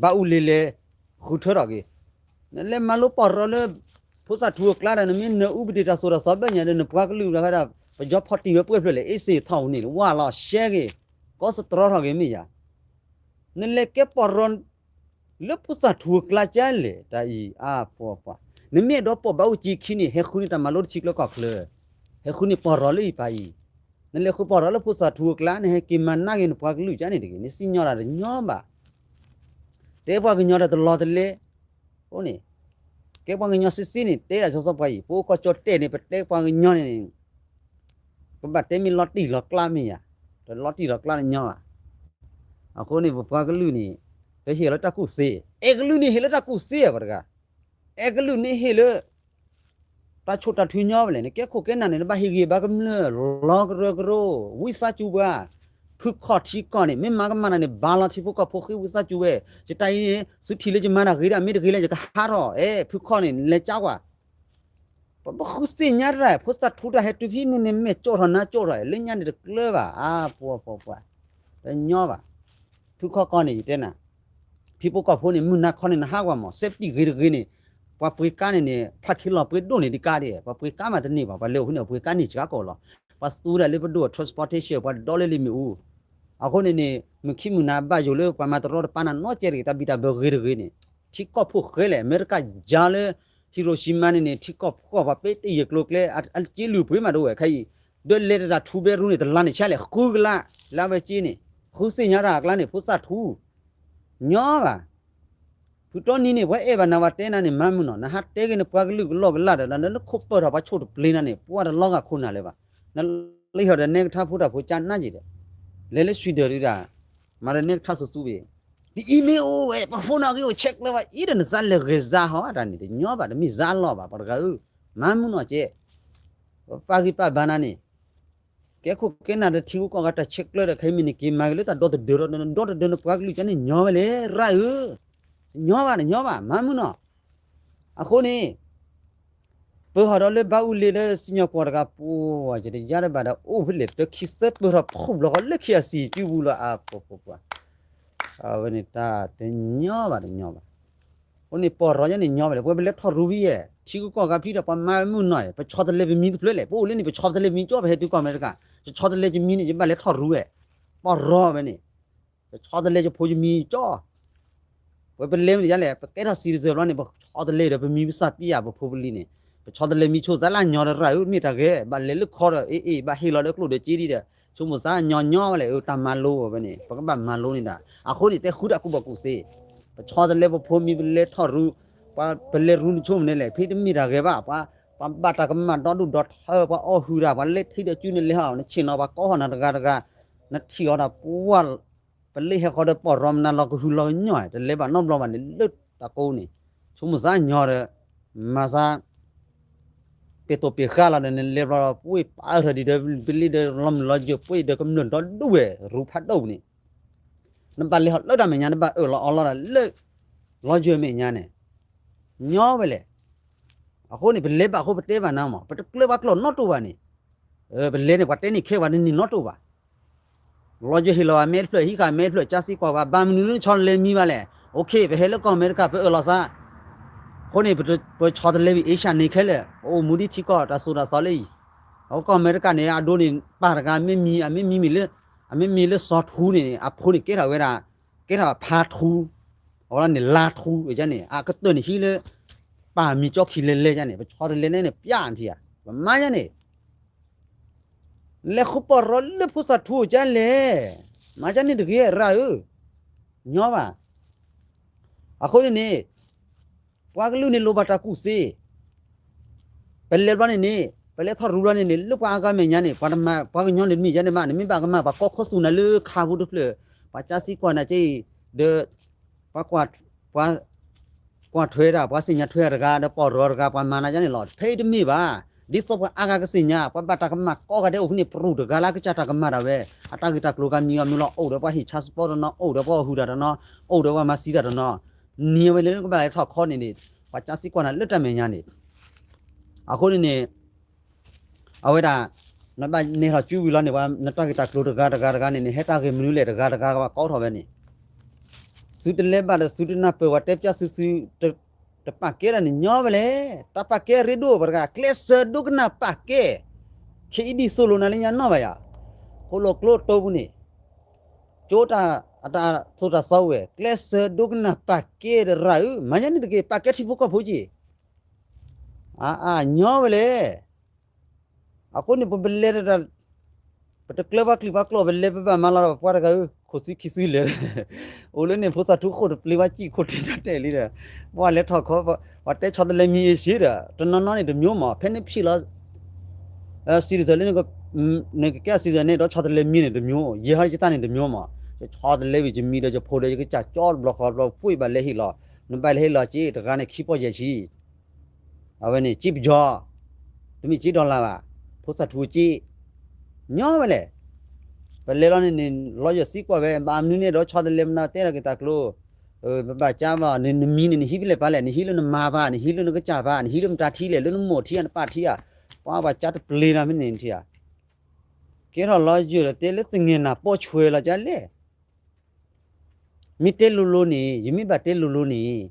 ဘၣ်အူလ့လဲၤ ဃုထၢထီၣ်က့ၤ, နလဲၤမၤလိပီၢ်ရီလၢ ဖိသၣ်ထူအကျါဒီး နမ့ၢ်နၢအူပဒ့ၣ်တၢ်သိၣ်တၢ်သီဘၣ်ညါဒီး နပှၤကလုာ်တဂၤဒီး ပယီၤဖီၣ်တံၢ်ဝဲပှဲၤဖျၢၣ်လဲၣ် အ့ၣ်စ့ၣ်ထီၣ်န့ၣ် ဝါလီၤရှဲက့ၤ, ကီစတြီထီၣ်က့ၤမ့ၢ်ယါ, နလဲၤကဲပီၢ်ရီ လၢဖိသၣ်ထူအကျါကလဲၣ် တၢ်အံၤအါပှၤပှၤ, နမ့ၢ်အဲၣ်ဒိးပိာ်ဘၣ်အူကၠံခံန့ၣ် ဟဲဃုန့ၢ်တၢ်မၤလိတဆံကျၢကီၢ်ချၢ, ဟဲဃုန့ၢ်ပီၢ်ရီလၢအံၤပၢ်အံၤ, နလဲၤဃုပီၢ်ရီလၢဖိသၣ်ထူအကျါ နဟဲက့ၤမၤနးက့ၤနပှၤကလုာ်ကန့ၣ်တဂ့ၤ နစံၣ်ညီၣ်တၢ်တညီဘၣ်, တဲပှၤကညီတၢ်တလီၤတလဲ, အဃိန့ၣ် ကဲပှၤကညီစ့စ့န့ၣ် တဲဒၣ်စီစီပှၤအံၤ ပအိၣ်ကီၢ်ကၠီၣ်တဲၣ်န့ၣ် ပတဲပှၤကညီန့ၣ် ကဘၣ်တဲမ့ၢ်လီၤတံၢ်လီၤကျါမ့ၢ်ယါ, တလီၤတံၢ်လီၤကျါတညီဘၣ်, အဃိန့ၣ် ပပှၤကလုာ်န့ၣ် ပဟ့ၣ်လီၤတၢ်ကူၣ်သ့, အဲကလုာ်န့ၣ်ဟ့ၣ်လၢတၢ်ကူၣ်သ့ပှၤတဂၤ, အဲကလုာ်န့ၣ်ဟ့ၣ်လၢ တၢ်ဆိၣ်တၢ်ထုညီဖဲလဲၣ်န့ၣ် ကဲခိၣ်ကဲနၢ်န့ၣ် နဘၣ်ဟ့ၣ်ဂံၢ်ဘါကမျၢၢ် လီၤကရၢကရိ, ဝံသးစူၤပှၤ, ဖုခီၣ်ထံကီၢ်န့ၣ် မ့ၢ်မၤကမၣ်နၤန့ၣ် ဘၣ်လီၤထံဖိကီၢ်ဖိဃ့ဝံသးစူၤဝဲ, ယတၢ်အံၤန့ၣ် သုထံၣ်လၢယမၤတၢ်ဂ့ၤဒၣ် မ့ၢ်တဂ့ၤလၢယကဟးထီၣ်, အဲ ဖုခီၣ်န့ၣ် လဲၤကၠါကွၢ် ပဘၣ်ဃုသ့ၣ်ညါတၢ် ဖိသၣ်ထူတၢ်ဟဲတုၤဖဲန့ၣ်န့ၣ် မဲာ်ကၠီၣ်ထီၣ်နါကၠီၣ်ထီၣ် လၢညါန့ၣ်တကျၢၤဘၣ် အါပှၤပှၤပှၤ, တညီဘၣ်, ဖုခီၣ်ကီၢ်န့ၣ် ယတဲနၤ, ထံဖိကီၢ်ဖိန့ၣ် မုၢ်နၤခီန့ၣ် နဟးကွၢ်မး safety ဂ့ၤတဂ့ၤန့ၣ်, ပှၤပှ့ၤကါန့ၣ်န့ၣ် ဖးခံလီၤပှ့ၤဒိၣ်န့ၣ်ဒံးကါဒံး, ပှၤပှ့ၤကါမးတန့ၢ်ဘၣ်, ပှၤလဲၤအိၣ်ဖဲန့ၣ် ပှ့ၤကါန့ၢ်စှၤကီးလီၤ, ပှၤသူဝဲဒၣ်လၢပဒိၣ် transportation ပှၤဒီလၢလံာ်မ့ၣ်အူ, အဃိန့ၣ်န့ၣ် မုၢ်ခံမုၢ်နၤဘၣ်ယိၣ်လၢ ပှၤမၤတရီတပါနၤနီတကဲတဂ့ၤ, တၢ်ဘံၣ်တၢ်ဘၢဂ့ၤတဂ့ၤန့ၣ်, ထံကီၢ်ဖိၣ်ဃဲလဲၣ်, အမဲရကၤယါလၢ Hiroshima န့ၣ်န့ၣ် ထံကီၢ်ဖှီၣ်ပှၤပ့တယဲၢ်ကျိၤကျဲ အက့လုၢ်ပှ့ၤမးတအိၣ်ဝဲခဲအံၤ, ဒီးလဲၤတၢ် two bedroom န့ၣ် တလါန့ၣ် ဆါလဲၣ် ဃုကလး, လၢအဝဲက့န့ၣ်, ဃုသ့ၣ်ညါတၢ်အကျါန့ၣ် ဖိသၣ်ထူ, ညီဘၣ် ဖုတီနံၤန့ၣ် ပှၤအဲၣ်ဘၣ်နၤ ပှၤတဲနၤန့ၣ် မၤမုာ်နီၤ, နဟးတဲက့ၤနပှၤကလုာ်ကလီၢ်ကလၢ်ဒီး နခိၣ်ပၢၢ်ထီၣ်ပှၤဆိၣ်တပျ့ၤနၤန့ၣ် ပှၤတလီၤဂာ်ခိၣ်နၢ်လၢၤဘၣ်, နလံဟီၣ်ဒီးနဲကထါဖိတၢ်ဖိကၠါနါက့ၤဒီး, လဲၤလၢ Sweden ဒုဒၣ်, မၤဒီးနဲကထါသူသူဘ့ၣ်, ပ email အိၣ်ဝဲ ပ phone နီၣ်ဂံၢ်အိၣ် check လၢၤဘၣ် အံၤဒီးနစးလဲၤဂဲၤစါဟီတၢ်န့ၣ် တညီဘၣ် တမ့ၢ်စးလီၢ်ဘၣ် ပှၤတဂၤဧၢ, မၤမုာ်နီၤကဲ, ပပာ်ဂံၢ်ပာ်ဘါနၤန့ၣ် ကဲခိၣ်ကဲနၢ်ဒီးထံဂုၤကီၢ်ဂၤတၢ်ဆဲးကျၢဒီး ခဲအံၤမ့ၢ်န့ၣ် က့ၤမၤက့ၤလၢတၢ်ဒီသဒၢဒီး ဒီသဒၢနပှၤကလုာ်ကန့ၣ် ညီဝဲလဲၣ် ရၣ်ဧၢ, ညီဘၣ် တညီဘၣ် မၤမုာ်နီၤ, အဃိန့ၣ် ပၢၢ်ဟီၣ်ဒီးလၢဘၣ်အူလ့လၢစံၣ်ညီၣ်ကွီၢ်တဂၤ ပှၤယတယါတဘၣ်ဒီး အိၣ်ဖဲလဲၣ် တခံသၢပၢၢ်ထီၣ်ဖှိၣ်ဘျီဃီလၢခံအစံၣ်စုပူၤလီၤ အါပှၤပှၤပှၤ, အဝဲန့ၣ်တၢ်တညီဘၣ်တညီဘၣ်, အဃိန့ၣ် ပီၢ်ရီညါန့ၣ်ညီဝဲလဲၣ် ပဝဲပလဲၤထီၣ်ရူဖဲယဲၢ် ထံဂုၤကီၢ်ဂၤဖဲဒီး ပှၤမၤမုာ်နီၤ ပဆီတလဲပမံၤတဖျၢၣ်လဲၣ် ပအိၣ်လၢန့ၣ် ပဆီတလဲပမံၤကၠီ ပဟဲတုၤကီၢ်အမဲရကၤ ပဆီတလဲယမံၤန့ၣ် ယဘၣ်လဲၤထီၣ်ရူဝဲ, ပီၢ်ရီဝဲန့ၣ် ပဆီတလဲယဖိယမံၤကၠီ ပဝဲပလဲၤမ့ၢ်ဒ်လဲၣ် ပကဲထီၣ် citizen ဘျီန့ၣ် ပဆီတလဲဒီးပမံၤပသးပ့ၢ်ယါ ပဖိပလံၤန့ၣ်, ပဆီတလဲမံၤဆိသးလၢညီဒီးရၣ်ဧၢ မ့ၢ်တၢ်ဂ့ၤ ဘၣ်လဲၤလၢခီဒီး အ့ၣ်အ့ၣ် ဘၣ်ဟ့ၣ်လီၤဒီးကျိၣ်ဒီးစ့ဒံးဒီး ဆိမိၣ်သးညီညီဝဲလဲၣ် အတၢ်မၤလိဝဲန့ၣ် ပကဘၣ်မၤလိန့ၣ်ဒၣ် အဃိန့ၣ်တဲဃုတၢ်ကူၣ်ဘၣ်ကူၣ်သ့, ပဆီတလဲပဖိမံၤပလဲၤထီၣ်ရူ, ပလဲၤရူနဆိမ့ၢ်န့ၣ်လဲၣ် ဖဲတမ့ၢ်တၢ်ဂ့ၤဘၣ် ပှၤဘၣ်တၢ်ကမၣ်ဒီဒူၣ်ဒီထၢ ပှၤအီၣ်ဟုၣ်တၢ် ပှၤလဲၤထံၣ်ဒီးစုန့ၣ်လဲၤဟီၣ် နဆ့ၣ်နီၤပှၤကိးဟီၣ်နၤတဂၤတဂၤ, နထံၣ်အီၤဒၣ်ပှၤ ပလ့ဟဲဃီဒီးပီၢ်ရီမနုၤလီၤကဟုလီၤကညီၢ် တလဲၤဘၣ်နီတဘျီဘၣ်န့ၣ် လၢတၢ်ကိးန့ၣ် ဆိမိၣ်သးညီဒီး မၤသး ပ့ၤတိာ်ပ့ၤဃါလီၤဒီး နလဲၤဘျီဒီး ပှ့ၤပာ်အၢၣ်ထီၣ်ဒံးဒီး ပလ့ဒီးလီၤမုၢ်လီၤယၢၤ ပှ့ၤဒီးကမျၢၢ်ဒီဒူၣ်ဝဲ ရူဖးဒိၣ်န့ၣ် နဘၣ်လဲၤဟီၣ်လၢတၢ်မဲာ်ညါ နဘၣ်အၢၣ်လီၤအီလီၤဒၣ်လၢ လီၤယၢၤမဲာ်ညါန့ၣ် ညီဝဲလဲၣ် အဃိန့ၣ် ပလဲၤဘၣ်အဃိပတဲဘၣ်နၤမး ပတကျၢၤဘၣ်ကျိာ်နီတအိၣ်ဘၣ်န့ၣ်, ပလဲၤန့ၣ် ပှၤတဲန့ၢ်ခဲပှၤတန့ၢ်နီတအိၣ်ဘၣ် လီၤယၢၤဟ့ၣ်လီၤအမဲတဖျၢၣ် ဟံးဃာ်အမဲတဖျၢၣ် ကၢသံကွၢ်ပှၤ ဘၣ်မနုၤလၢနဆီတလဲမံၤဘၣ်လဲၣ်, OK ပဟဲလၢကီၢ်အမဲရကၤ ပအၢၣ်လီၤသး, အဃိန့ၣ် ပဆီတလဲဝံၤ အ့ရှၢၣ်န့ၣ်ခဲလၢာ် ပအိၣ်မူဒ်ထံကီၢ်တၢ်သိၣ်တၢ်သီလၢအံၤ, အဃိကီၢ်အမဲရကၤန့ၣ် အဒိန့ၣ် ပၢ်တဂၤမ့ၢ်မံၤ အမ့ၢ်မံၤမ့ၢ်လၢ အမ့ၢ်မံၤလၢစီၤထူန့ၣ် အဖိန့ၣ်ကဲထီၣ်ဝဲဒၣ် ကဲထီၣ်ဖါထူ, အဝဲလီၤန့ၣ် လါထူန့ၣ် အကတၢၢ်န့ၣ်ဟံးလၢ ပၢ်မံၤကၠီခံလဲၤလဲၤန့ၣ် ပဆီတလဲန့ၣ် ပျၢ်ထံဧါ, ပမၤယါန့ၣ် လဲၤဃုပီၢ်ရီလၢဖိသၣ်ထူကလဲၣ်, မၤယါန့ၣ်တဂ့ၤရၣ်ဧၢ, ညီဘၣ်. အဃိန့ၣ်န့ၣ် ပှၤကလုာ်န့ၣ်လိၣ်ဘၣ်တၢ်ကူၣ်သ့, ပလဲၤဘျီန့ၣ်န့ၣ် ပလဲၤထီၣ်ရူဘျီန့ၣ်န့ၣ် လၢပှၤအါဂၤမဲာ်ညါန့ၣ် ပှၤတမၤပှၤကညီန့ၣ်တမ့ၢ်ယါန့ၣ်မး နမ့ၢ်ဘၣ်ကမၣ်ပှၤကီၢ်ခိၣ်သူၣ်နၤလၢခါဖိတဖျၢၣ်, ပှၤကၢစံကွၢ်နၤက့အံၤ, ဒီး ပှၤ ပှၤကွၢ်ထွဲတၢ် ပှၤသ့ၣ်ညါထွဲတၢ်တဂၤ ဒီးပီၢ်ရီတဂၤ ပှၤမၤနၤယါန့ၣ်လီၤ. ဖဲအံၤတမ့ၢ်ဘၣ်, ဒ်သိးပှၤအါဂၤကသ့ၣ်ညါ ပှၤဘၣ်တၢ်ကမၣ်ကိးဂၤဒဲးအိၣ်ဖဲန့ၣ် ပရူၢ်တဂၤလၢအကစၢ်တၢ်ကမၣ်ဒၣ်ဝဲ, အတၢ်ဂ့ၢ်တၢ်ကျိၤဂၤမံၤဂၤမံၤလီၤ အိၣ်ဒီးပှၤဟ့ၣ်ဆါစပီတနီၤ အိၣ်ဒီးပှၤဟုၣ်တၢ်တနီၤ အိၣ်ဒီးပှၤမၤသံတၢ်တနီၤ, နံၤအဝဲလၢနကဘၣ်လဲၤထီၣ်ခီန့ၣ်န့ၣ် ပှၤကၢစံကွၢ်နၤလၢတၢ်မဲာ်ညါန့ၣ်, အဃိန့ၣ်န့ၣ် အဝဲဒၣ် နဘၣ်နဲၣ်ထီၣ်စုဝံၤလီၤန့ၣ် ပှၤနတၢ်ဂ့ၢ်တၢ်ကျိၤတဂၤတဂၤတဂၤန့ၣ်န့ၣ် ဟဲတၢ်ဂ့ၢ်မနုၤလဲၣ်တဂၤတဂၤကဘၣ်ကိးထီၣ်ဝဲန့ၣ်, သုတလဲၤဘၣ်ဒီးသုတနၢ်ပၢၢ် ပှၤတဲပျၢ်သုသု တပာ်ကဲဒၣ်န့ၣ်ညီဝဲလဲၣ်, တၢ်ပာ်ကဲအရ့ဒိၣ်ပှၤတဂၤ ကျဲးစၢးဒိကနၣ်ပာ်ကဲ, ခဲအံၤဒ်သိးလိာ်နၤလၢညါနီၢ်ဘၣ်ယၤ, ဃိၣ်လိာ်ကျိတိပူၤန့ၣ် ကၠိတၢ်အတၢ်သိၣ်တၢ်သီဝဲ ကျဲးစၢးဒိကနၣ်ပာ်ကဲဒီးရၣ်ဧၢ, မၤညါန့ၣ်တဂ့ၤ ပာ်ကဲထံဖိကီၢ်ဖိက့ၤ အါ အါ ညီဝဲလဲၣ်. အဃိန့ၣ် ပပလဲၤတၢ် ပတကျၢၤပှၤကလုာ်ပှၤကျိာ် ပလဲၤပဘၣ်မၤလီၤဒီးပှၤတဂၤဧၢ ခိၣ်သုခံသုလဲၤ အိၣ်လၢန့ၣ် ဖိသၣ်ထူခိၣ်တပျ့ၤ ပှၤစံၣ်ခိၣ်တ့ၢ်တၢ်တဲာ်လံဒီး ပှၤလဲၤထီၣ်ခီ ပှၤတဲဆီတလဲမံၤအ့ၡ့ဒီး တနီၤနီၤန့ၣ်တမျိုးမး ဖဲန့ၣ်ဖျံၣ်လီၤ citizen လၢ နကကဲ citizen န့ၣ်ဒီးဆီတလဲမံၤန့ၣ်တမျိုး ယဲဟီယတၢ်န့ၣ်တမျိုးမး ယဆီတလဲဝံၤယမံၤဒီးယဖိဒီးယကစၢ်ကၠီတဘျီဃီတဘျီ ဖှ့ဘၣ်လဲၤဟ့ၣ်လီၤ နဘၣ်လဲၤဟ့ၣ်လီၤစ့ၢ် တဂၤန့ၣ်ခံပီၢ်ယဲၢ်ဆံ အဝဲန့ၣ် စ့ပယီၤ တမ့ၢ်စ့ဒီလၣ်ဘၣ် ဖိသၣ်ထူစ့ ညီဝဲလဲၣ်. ပလဲၤလီၤန့ၣ်န့ၣ် လီၤယီၢ်သံကွၢ်ဝဲ ဘၣ်မနုၤန့ၣ်ဒီးဆီတလဲမနုၤတဲတၢ်ဂ့ၢ်တၢ်ကျိၤ ပဘၣ်ကၢဘၣ် နမံၤန့ၣ် နဟံးဖဲလဲၣ်ပာ်လဲၣ် နဟံးလၢနမါပၢ် နဟံးလၢနကစၢ်ပၢ် နဟံးလၢနတၢ်ထံလဲၣ် လၢနမိၢ်ထံဧါ နပၢ်ထံဧါ ပှၤဘၣ်ကၢတပျ့ၤနီၤဖဲန့ၣ်ထံဧါ ကဲထီၣ်လီၤယီၢ်ဒီးတဲလၢသငဲၣ်နၤပိာ်ဆွဲလီၤကလဲၣ် မ့ၢ်တဲလိၤလိၤန့ၣ် ယမ့ၢ်ဘၣ်တဲလိၤလိၤန့ၣ်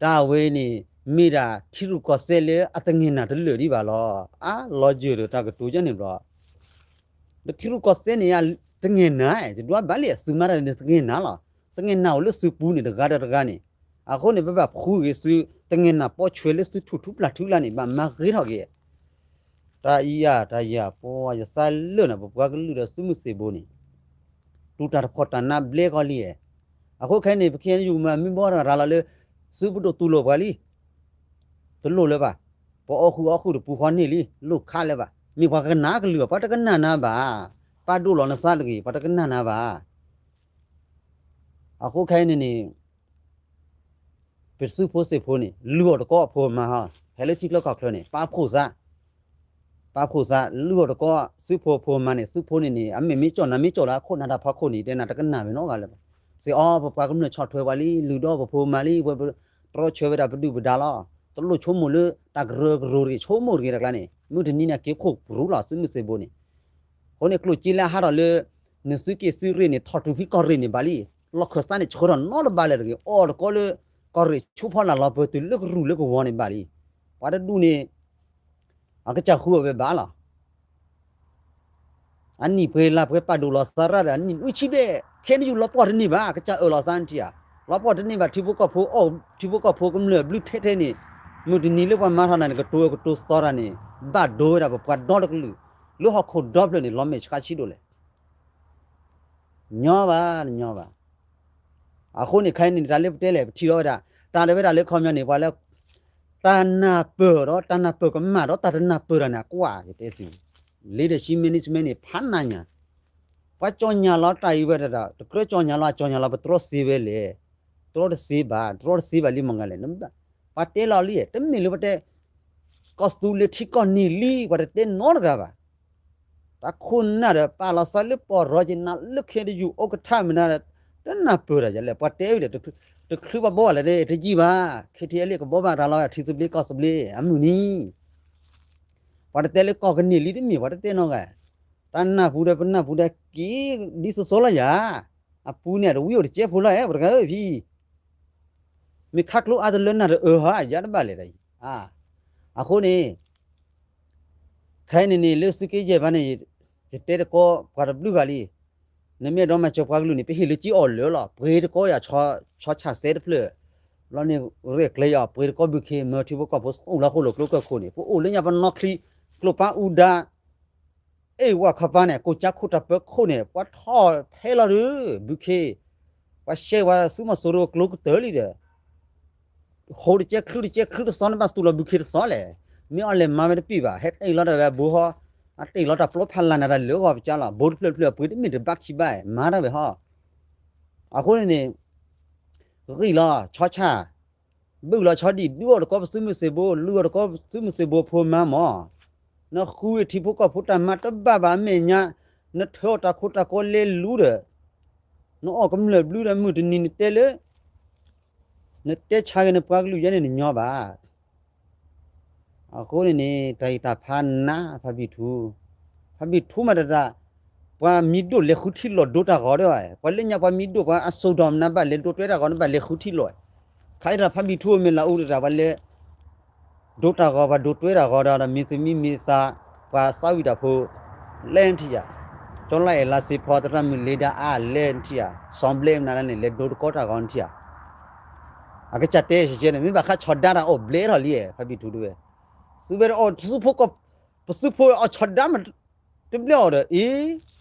တၢ်ဝဲန့ၣ် မ့ၢ်ဒၣ်ထံရူၢ်ကီၢ်သဲးလၢအသငဲၣ်နၤတလၢာ်ဒံးဘၣ်လီၤ. အါ လီၤယၢၢ်ဒီးတၢ်ကတိၤယဲန့ၣ်ဘျီ ဒီးထံရူၢ်ကီၢ်သဲးန့ၣ် သငဲၣ်နၤ တဒွးဘၣ်လံ သုမၤတၢ်န့ၣ်သငဲၣ်နၤလီၤ. သငဲၣ်နၤအိၣ်လၢသုပူၤန့ၣ် တဂၤဒီးတဂၤန့ၣ် အဃိန့ၣ် ပဘၣ်ဖှူဂ့ၤသု သငဲၣ်နၤပိာ်ဆွဲလၢသုထူၣ်ထူပျၢ်ထူလၢန့ၣ် ဘၣ်မၤဂ့ၤထီၣ်က့ၤ တၢ်အံၤယၤ တၢ်ယၤ ပှၤယသးလၢာ်န့ၣ် ပပှၤကလုာ်ဒီးသုးမုၢ်သံၣ်ဘိန့ၣ် တူၢ်တၢ်တဖီၣ်တၢ်နါဘျဲကီလံ. အဃိခဲအံၤန့ၣ် ပခဲအံၤယူၤမၤမ့ၢ်ဘီတဂၤရၤလီၤလၢ သုပဒိၣ်တူၢ်လိာ်ပှၤလံ တလိၣ်လၢၤဘၣ်. ပအီၣ်ဃုာ်အီၣ်ဃုာ်တပူၤဃီန့ၣ်လံ လိၣ်ခးလၢၤဘၣ်. မ့ၢ်ပှၤကနၣ်ကလုၢ်ဘၣ် ပှၤတကနၣ်နၤဘၣ်. ပာ်ဒိၣ်လီၤနသးတဂ့ၤ ပှၤတကနၣ်နၤဘၣ်. အဃိခဲအံၤန့ၣ်န့ၣ် ပသုးဖိသ့ၣ်ဖိန့ၣ် လုၢ်အီၣ်တကီအဖိမါဟီ ဟဲလၢထံချၢကီၢ်ချၢန့ၣ် ပာ်ဖှိၣ်သး ပာ်ဖှိၣ်သး လုၢ်အီၣ်တကီ သုးဖိဖိမါန့ၣ် သုးဖိန့ၣ်န့ၣ် အမဲာ်မ့ၢ်ကၠီၣ်နၤမ့ၢ်ကၠီၣ်လၢအခိၣ်နၢ်တၢ်ဖီခိၣ်န့ၣ် တဲနၤတကနၣ်ဝဲနီတဂၤလၢၤဘၣ်. စ့ၢ်အီၤ ပပှၤကမျၢၢ်ဆီၣ်ထွဲပှၤလံ လုၢ်ဒီးပဖိမါလံ ပတြီဆၢဝဲဒၣ်ပဒုၣ်ပဒါလီၤ. တလိၣ်ဆိကမိၣ်လၢတၢ်ကရၢကရိတဂ့ၤ ဆိကမိၣ်တဂ့ၤတၢ်ကျါန့ၣ် မုၢ်တနံၤန့ၣ် က့ၤခိၣ်ပရူၤလီၤ သုးမုၢ်သံၣ်ဘိန့ၣ် အဃိန့ၣ် ကျိၣ်စ့လၢအဟးထီၣ်လၢ နသုးက့ၢ်သုးရ့ၣ်န့ၣ် ထီၣ်တုၤဖဲကီၢ်ရ့ၣ်န့ၣ်ဘၣ်လံ. လီၢ်ခၢၣ်သးန့ၣ် ဆှၢထီၣ်နီတဘၣ်လၢၤတဂ့ၤ အီၣ်တကီလၢ ကီၢ်ရ့ၣ်ဆူဖီလာ်လီၤပၢၢ်တုၤလၢကရူၢ်လၢကဝီၤန့ၣ်ဘၣ်လံ. ပှၤတဒူၣ်န့ၣ် အကစၢ်ဃုအီၤဝဲဘၣ်လီၤ. အနံၣ်ပှဲၤလါပှဲၤပာ်ဒိၣ်လီၤသးရၣ်ဒီး အနံၣ်နွံဆံဘျဲၣ် ခဲန့ၣ်ယူၤလီၤပှီၢ်တန့ၢ်ဘၣ် ကစၢ်အၢၣ်လီၤသးနထံၣ်ဧါ. လီၤပှီၢ်တန့ၢ်ဘၣ် ထံဖိကီၢ်ဖိအီၣ် ထံဖိကီၢ်ဖိကမျၢၢ်ဘျုးထဲထဲန့ၣ် မုၢ်တနံၤလၢပှၤမၤထီၣ်နၤန့ၣ် ကတိၤကတိၤသီတၢ်န့ၣ် ဘၣ်ဒိဝဲဒၣ်ပပှၤဒီတကလုာ် လၢဟီၣ်ခိၣ်ဒီဖျၢၣ်န့ၣ် လီၤမဲာ်ဆှးဆံးဒိၣ်လဲၣ် ညီဘၣ် ညီဘၣ်. အဃိန့ၣ် ခဲအံၤန့ၣ် တၢ်လၢပတဲလဲၣ် ပထံၣ်ထီၣ်ဝဲဒၣ် တၢ်လၢဝဲဒၣ်လၢခီပညီန့ၣ် ပှၤလၢ တၢ်နၢ်ပၢၢ်ဒီး တၢ်နၢ်ပၢၢ်ကမၣ်ဒီး တၢ်တနၢ်ပၢၢ်တၢ်န့ၣ် အကွၢ် ယတဲသု leadership management န့ၣ် ဖးနးညါ ပှၤကၠီညါလီၤတၢ်အံၤဝဲဒၣ် တကြၢးကၠီညါလီၤ ကၠီညါလီၤ ပတြီသ့ဝဲလဲၣ် တြီတသ့ဘၣ် တြီတသ့ဘၣ်လံမ့ၢ်ဂ့ၤလဲၣ် ပှၤတဲလီၤလံ တမ့ၢ်လၢပှၤတဲ ကီၢ်သူလ့ၤထံကီၢ်န့ၣ်လံ ပှၤတတဲနီတဂၤဘၣ်. တၢ်ခိၣ်နၢ်ဒီး ပာ်လီၤသးလၢပီၢ်ရီက့ၤနၤ လၢခဲတယုၢ်အိၣ်ကထါမနုၤဒီး တနၢ်ပၢၢ်တၢ်ယလဲၣ် ပှၤတဲဝဲဒီး တချုးပှၤဘီဘၣ်လဲၣ် တယံာ်ဘၣ် ခဲထံအလ့ၣ်ကဘီဘၣ်တၢ်လီၤ ထံသဘျ့ကီၢ်သဘျ့ အမုၢ်နံၤ ပှၤတတဲလၢကီၢ်ကန့ၢ်လံတမ့ၢ် ပှၤတတဲနီတဂၤ တၢ်နၢ်ပူၤဒီးပနၢ်ပူၤဒီးက့ၤ ဒ်သိးသိးလီၤယၤ အပူၤန့ၣ် တဝံအိၣ်တကဲဖိလီၤ ပှၤတဂၤဧၢဖံ မ့ၢ်ခါကျိအါတလၢနၢ်တအၢဟီ ယၤတဘၣ်လဲၣ်တၢ်အံၤ အဃိန့ၣ် ခဲအံၤန့ၣ်န့ၣ် လၢသုးက့ယဲၢ်ဘၣ်န့ၣ် ယတဲတကီ ပှၤတဘျုးဂၤလံ, ပ နမ့ၢ်အဲၣ်ဒိးမၤစၢၤပှၤကလုာ်န့ၣ် ပဟ့ၣ်လၢကၠံအီၣ်လၢာ်လီၤ. ပှ့ၤတကီယၤ ဆီဆၣ်စဲတဖျၢၣ်, ဘျီန့ၣ် ရဲၣ်ကျဲၤယၤ ပှ့ၤတကီဘုခ့ မၢထံဖိကီၢ်ဖိ သူၣ်လီၤဃိလိာ်ကျိကၢၢ်ခိၣ်န့ၣ် ပအိၣ်လၢညါပနီၣ်ချံ ကျိပၢ်အူဒါ အဲၣ်ဝဲခီပၢ်န့ၣ် ကိးကၠါခိၣ်တၢ်ပၢခိၣ်န့ၣ် ပှၤထီၣ်ဖဲလီၤဒီး ဘုခ့, ပှၤရှဲဝဲသုးမီၤစိရိၤကျိကတၢၢ်လံဒီး ဃိတကဲချုတကဲချုတစီ နဘၣ်သူၣ်လီၤဘုခ့တစီလဲၣ်. မ့ၢ်အီၤလဲၤမၤဝဲတပ့ၢ်ဘၣ် ဟဲတ့ၢ်လီၤတၢ်ဝဲအဘိဟီ, အတ့ၢ်လီၤတၢ်ပျီဖးလၢ်နၤတၢ်လၢဂီၤပကၠါလီၤ ဘိတဖျၢၣ်တဖျၢၣ် အပှ့ၤတမ့ၢ်တဘၣ်ခံဘၣ် မၤတၢ်ဝဲဟီ. အဃိန့ၣ်န့ၣ် ဂံၢ်လီၤဆီဆၣ်, ဘုၣ်လီၤဆီဒံၣ် ဒုးအီၣ်တကီပသုးမုၢ်သံၣ်ဘိ လူၤအီၣ်တကီပသုးမုၢ်သံၣ်ဘိဖိမါမၢ်, နဃုထံဖိကီၢ်ဖိတၢ်မၤတဘၣ်ဘၣ်အမဲာ်ညါ, နထၢအီၣ်တၢ်ခိတၢ်ကီလဲၤလူၤဒီး နအီၣ်ကမျၢၢ်ဘျုးဒီးမုၢ်တနံၤနတဲလၢ နတဲဆါက့ၤနပှၤကလုာ်ယဲန့ၣ်နညီဘၣ်. အဃိန့ၣ်န့ၣ် တၢ်အံၤတၢ်ဖးနးဖးဘံၣ်ထူ, ဖးဘံၣ်ထူမးတဒၣ်, ပှၤမံၤဒိၣ်လဲၤဃုထံလီၢ်ဒိတၢ်ဂီၤဒီး, ပှၤလၢညါပှၤမံၤဒိၣ်ပှၤအစိၣ်ဒီးနဘၣ်လဲၤဒိတွဲတၢ်ဂီၤ နဘၣ်လဲၤဃုထံလီၢ်, ခါအံၤတၢ်ဖးဘံၣ်ထူအမ့ၢ်လၢအူတဒၣ် ပှၤလဲၤ ဒိတၢ်ဂီၤ ပှၤဒိတွဲတၢ်ဂီၤဒီး မ့ၢ်သုးမံမ့ၢ်သး ပှၤသးဝံၣ်တၢ်ဖိ လဲၤနထံၣ်ယၤ, ကၠီလါအဲၣ်လါစ့ဖီသရၣ်မုၣ်လ့ဒါအါလဲၤနထံၣ်ယၤ, စီၤဘျဲၣ်မနုၤလဲၣ်န့ၣ် လဲၤဒိတကီတၢ်ဂီၤနထံၣ်ယၤ, အကစၢ်တဲဆဲးဆဲးန့ၣ် မ့ၢ်ဘၣ်ဃးဆီဒါတၢ်အီၣ်ဘျဲထီၣ်လံ ဖးဘံၣ်ထူတဝဲ, သုဝဲဒၣ်အီၣ်သုဖိကီၢ်, ပသုးဖိအီၣ်ဆီဒါမး တဘျဲအီၤဒီး အ့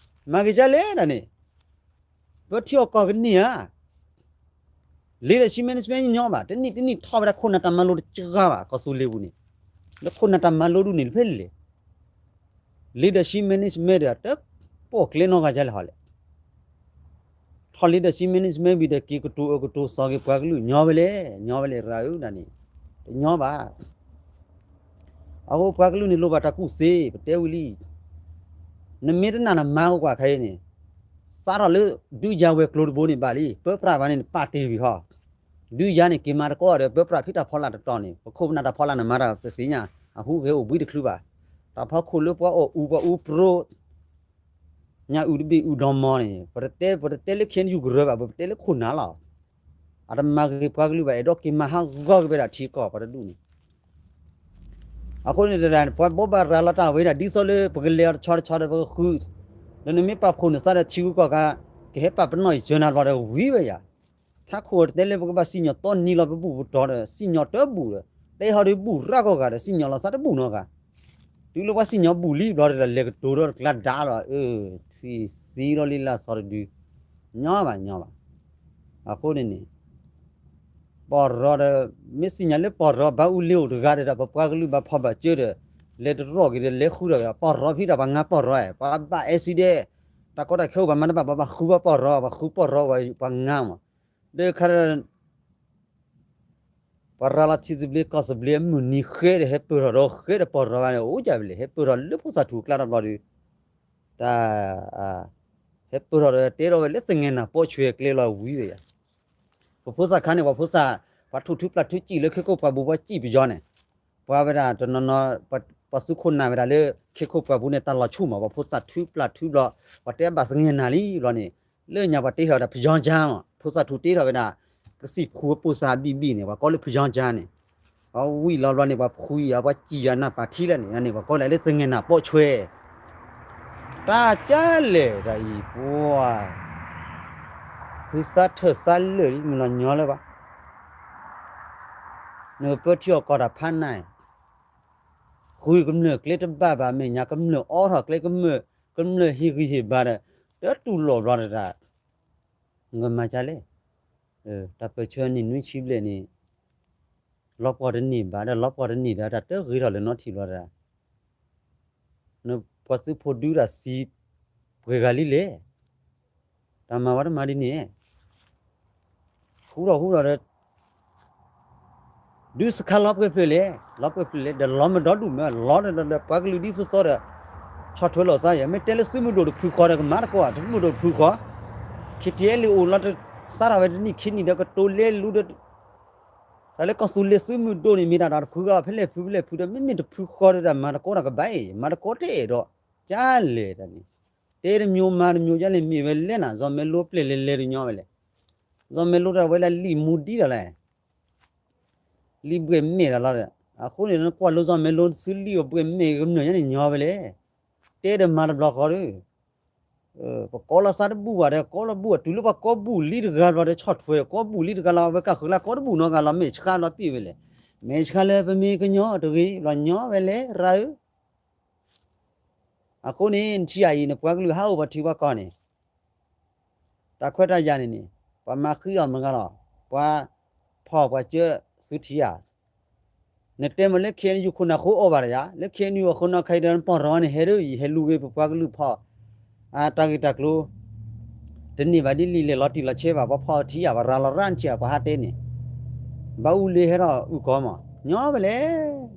မၤက့ၤဒ်လဲၣ်ဒၣ်န့ၣ် ပထံအီၣ်ကီၢ်ကန့ၢ်ဧါ, leadership management ညီညီဘၣ်, တနံၣ်တနံၣ်ထီၣ်ဝဲဒၣ်ခိၣ်နၢ်တၢ်မၤလိတကဂၤဘၣ် ကီၢ်သူလ့ၤပူၤန့ၣ်, လၢခိၣ်နၢ်တၢ်မၤလိဒူၣ်န့ၣ်တဖဲလဲၣ်, leadership management ဒီး တပိာ်ကျဲနီတဂၤဒ်လဲၣ်ဟီလဲၣ် ထီၣ် leadership management ဝံၤဒီး က့ၤကတိၤအၢကတိၤသီက့ၤပှၤကလုာ် ညီဝဲလဲၣ်, ညီဝဲလဲၣ် ရၤဧၢဒၣ်န့ၣ်, တညီဘၣ်. အဃိပှၤကလုာ်န့ၣ်လိၣ်ဘၣ်တၢ်ကူၣ်သ့ ပတဲဝံၤလံ, နမ့ၢ်တနာ်နမါအိၣ်ကွၢ်ခဲအံၤန့ၣ်, စးထီၣ်လၢ ဒုးယၤဝဲၤကျိၤတဘိန့ၣ်ဘၣ်လံ, ပၢပြးဘၣ်န့ၣ် နပာ်တ့ၢ်ဝံၤဟီ, ဒုးယၤန့ၣ် က့ၤမၤတကီဒီး ပၢပြးဖံးတၢ်ဖီလာ်တတီၤန့ၣ် ပခိၣ်ပနၢ်တၢ်ဖီလာ်န့ၣ် မၤတၢ်ပသ့ၣ်ညါ, အဟူးဂဲၤအိၣ်ဘှံးတချုးဘၣ်, တၢ်ဖီခိၣ်လၢပှၤအီၣ်အူပှၤအူပြိ ညၣ်အုၣ်တဘ့ၣ်အုၣ်ဒီမီၤန့ၣ် ပတတဲ ပတတဲလၢ ခဲယူကရၢဘၣ် ပတဲလၢခိၣ်နၢ်လီၤ. အတမၤက့ၤပှၤကလုာ်ဘၣ် အဲၣ်ဒိးက့ၤမၤဟးဂီၤက့ၤဝဲဒၣ်ထံကီၢ်ပှၤတဒူၣ်န့ၣ်, အဃိန့ၣ်တဒၣ်န့ၣ် ပှၤဘိးဘၣ်ရၤလီၤတၢ်ဝဲဒၣ် ဒ်သိးလၢပကလဲၤအီၤတဆီတဆီဒီးပကဃု, ဒီးနမ့ၢ်ပာ်ဖှိၣ်နသးဒီးထံဂုၤကီၢ်ဂၤ, ကဟဲပာ်ပနီၣ်ယစၢၤနၤတဘျီဒီးဝံၤဝဲယၤ ထးခိၣ်တတဲလၢပကဘၣ်စံၣ်ညီၣ်တီနံၤလီၤ ပဘူၣ်ပတီၤဒီး စံၣ်ညီၣ်တဘူၣ်ဒီး တဲဟီဒီးဘူၣ်ရၣ်ကီၢ်ဂၤဒီး စံၣ်ညီၣ်လီၤသးတဘူၣ်နီတဂၤ, တုၤလၢပှၤစံၣ်ညီၣ်ဘူၣ်လံဘျီဒီး လဲၤကတိၤဒီးတကျါဒါလီၤ, ထွံၣ်သံလီၤလံလၢအသီတဒု, ညီဘၣ်ညီဘၣ်. အဃိန့ၣ်န့ၣ် ပီၢ်ရီဒီး မ့ၢ်စံၣ်ညီၣ်လၢပီၢ်ရီ ဘၣ်အူလ့အိၣ်တဂၤဒီး ပပှၤကလုာ်ဘၣ်ဖီၣ်ဘၣ်ကၢဒီး လဲၤတရီၣ်က့ၤဒီး လဲၤဃုထီၣ်က့ၤ ပီၢ်ရီဖံးတၢ်ပှၤငါပီၢ်ရီ, ပှၤဘၣ် accident, တၢ်ကီတၢ်ခဲအိၣ် ပှၤမၤတဘၣ် ပှၤဘၣ်ဃုပှၤပီၢ်ရီ, ပှၤဃုပီၢ်ရီဝဲပှၤငါမး, ဒီးခါဒီး ပှၤရၤလီၤထံသဘျ့ကီၢ်သဘျ့ အမုၢ်နံၤဃဲဒီး ဟဲပၢၢ်ထီၣ်ဒီးဃဲဒီးပီၢ်ရီဘၣ်န့ၣ် အိၣ်ကၢ်ဝဲလဲၣ် ဟဲပၢၢ်ထီၣ်လၢဖိသၣ်ထူၣ်အကျါတဘျီဒီး တၢ် ဟဲပၢၢ်ထီၣ်ဒီးတဲထီၣ်ဝဲလၢသငဲၢ်နၢ်ပိာ်ဆွဲၤကျဲလီၤဝံၤဝဲယၤ, ပဖိသၣ်ခါန့ၣ် ပှၤဖိသၣ် ပှၤထူၣ်ထုပျၢ်ထုစံၣ်လၢခ့ခိၣ်ပှၢ်ပူၤ ပှၤစံၣ်ပယီၤန့ၣ်, ပှၤဝဲဒၣ်တနီၤနီၤ ပှၤသုးခိၣ်နၢ်ဝဲဒၣ်လၢ ခ့ခိၣ်ပှၢ်ပူၤန့ၣ် တၢ်လီၤဆူၣ်မး ပှၤဖိသၣ်ထုပျၢ်ထုဘျီ ပှၤတဲဘၣ်သငဲၢ်နၢ်လံဘျီန့ၣ်, လၢညါပှၤတ့ထီၣ်ဝဲဒၣ်ဖယီကၠါမး ဖိသၣ်ထူတ့ထီၣ်ဝဲဒၣ် ကသံၣ်ဖူအပိၢ်စၢ်ဘံၣ်ဘံၣ်န့ၣ် ပှၤကိးလၢဖယီကၠါန့ၣ်, အဝံၤလီၤဘျီန့ၣ် ပှၤဖှံယၤ ပှၤစံၣ်ယၤနၢ်ပၢၢ်ထံလၢန့ၣ် န့ၣ် ပှၤကိးလၢလၢသငဲၢ်နၢ်ပိာ်ဆွဲၤ တၢ်ကၢ်လဲၣ်တၢ်အံၤပှၤ ဖုသးထၢၣ်သးလၢာ်လံ မုၢ်လီၤညီလၢၤဘၣ်, နကပၢထံအီၣ်ကီၢ်တၢ်ဖးနး, ဃုကမျၢၢ်ကျဲတဘၣ်ဘၣ် မဲာ်ညါကမျၢၢ်အိးထီၣ်ကျဲ ကမျၢၢ်ဟ့ၣ်ဂံၢ်ဟ့ၣ်ဘါဒီး တတူၢ်လိာ်ဘျီတဒၣ်, နကမၤကၢ်လဲၣ်, တၢ်ပၢၢ်ဆၢနံၣ်နွံဆံဘျဲၣ်န့ၣ် လီၤပှီၢ်တန့ၢ်ဘၣ်ဒီး လီၤပှီၢ်တန့ၢ်ဒီး တၢ်တဂ့ၤထီၣ်လၢၤနီတထံၣ်ဘျီတဒၣ် နပှၤသုးဖိဒုးတၢ်သံ ပှဲၤဂၤလံလဲၣ်, တၢ်မၤဝဲတမၤဒ်န့ၣ်, ဃူထီၣ်ဃူထီၣ်ဒီး ဒုးစခါလီၤပှဲၤဖျၢၣ်လဲၣ်, လီၤပှဲၤဖျၢၣ်လဲၣ် ဒီးလီၤမ့ၢ်ဒီဒူၣ်မ့ၢ် လီၤဒီးပှၤကလုာ်ဒ်သိးသိးဒီး ဆီၣ်ထွဲလိာ်သးယၤ မ့ၢ်တဲလၢသုးမုၢ်ဒိၣ်တဖုဃီဒီး ကမၤတကိးဧါ သုးမုၢ်ဒိၣ်တဖုဃီ, ခံထံအဲလ့ၣ်အိၣ်လီၤ စးထီၣ်ဝဲတနံၣ်ခံနံၣ်ဒီး ကတိၤလဲလူၤဒီး တၢ်လၢကီၢ်သူလ့ၤသုးမုၢ်ဒိၣ်န့ၣ် မ့ၢ်တၢ်ဒီးတဖုဃီ ဖဲလဲၣ်ဖုဖဲလဲၣ်ဖုဒီး မ့မ့ၢ်တဖုဃီဒီးကဘၣ်အံၤ မၤတကိးတအဲၣ်ဒိး, ကၢ်လဲၣ်တၢ်န့ၣ်, တဲတမံၤမၤတမံၤ ကၢ်လဲၣ်မ့ၢ်ဝဲလဲၣ်နၤ စီၤမဲလိပျဲၢ်လဲၤလဲၤတညီဝဲလဲၣ်, စီၤမဲလိတၢ်ဝဲလၢလံာ်မူဒံးဒီးလဲၣ်, လံာ်ဘှဲၣ်မဲာ်ဒီးလီၤဒီး အဃိန့ၣ် နကွၢ်လိစီၤမဲလိသုလံာ်အဘှဲၣ်မဲာ်ကမျၢၢ်ညါန့ၣ်ညီဝဲလဲၣ်, တဲဒီးမၤတဘျီဃီဒီး ပကိးလီၤသးတဘူၣ်ဘၣ်ဒီး ကိးလီၤဘူၣ်ဘၣ် တုၤလၢပှၤကိးဘူၣ်လံတဂၤဘျီဒီး ဆီၣ်ထွဲကိးဘူၣ်လံတဂၤလီၤ အဝဲကၢ်ဃုာ်လၢကိးတဘူၣ်နီတဂၤလီၤ မဲာ်ဆှးလီၤပ့ၢ်ဝဲလဲၣ်, မဲာ်ဆှးလၢပမ့ၢ်ကညီတဂ့ၤ ဘျီညီဝဲလဲၣ် ရၤဧၢ. အဃိန့ၣ် နထံၣ်ဧါအံၤ နပှၤကလုာ်ဟးအိၣ်ပှၤထံပှၤကီၢ်န့ၣ် တၢ်ခွဲးတၢ်ယာ်န့ၣ်န့ၣ် ပှၤမၤဃံလီၤမတၤဂၤလီၤ, ပှၤဖီၣ်ပှၤကၢသုထံဧါ, နတဲမ့ၢ်လၢ ခ့ၣ်အဲၣ်ယူၣ် ခိၣ်နၢ်ဃိအီၣ်ဘၣ်တယၤ, လၢ ခ့ၣ်အဲၣ်ယူၣ် အခိၣ်နၢ်ခါအံၤဒီး နပီၢ်ရီန့ၣ် ဟဲဒၣ်အံၤ ဟဲလူၤဂ့ၤပပှၤကလုာ်ဖီၣ် တၢ်ဂ့ၢ်တၢ်ကျိၤ တန့ၢ်ဘၣ်ဒ်လံာ်လဲၢ်လီၤတံၢ်လီၤဆဲးဘၣ် ပှၤဖီၣ်ထံဧါ ပှၤရၤလီၤရၣ်နထံၣ်ဧါ ပှၤဟးတဲန့ၣ် ဘၣ်အူလ့ဟဲထီၣ်အုၣ်ကီၤမး ညီဝဲလဲၣ်.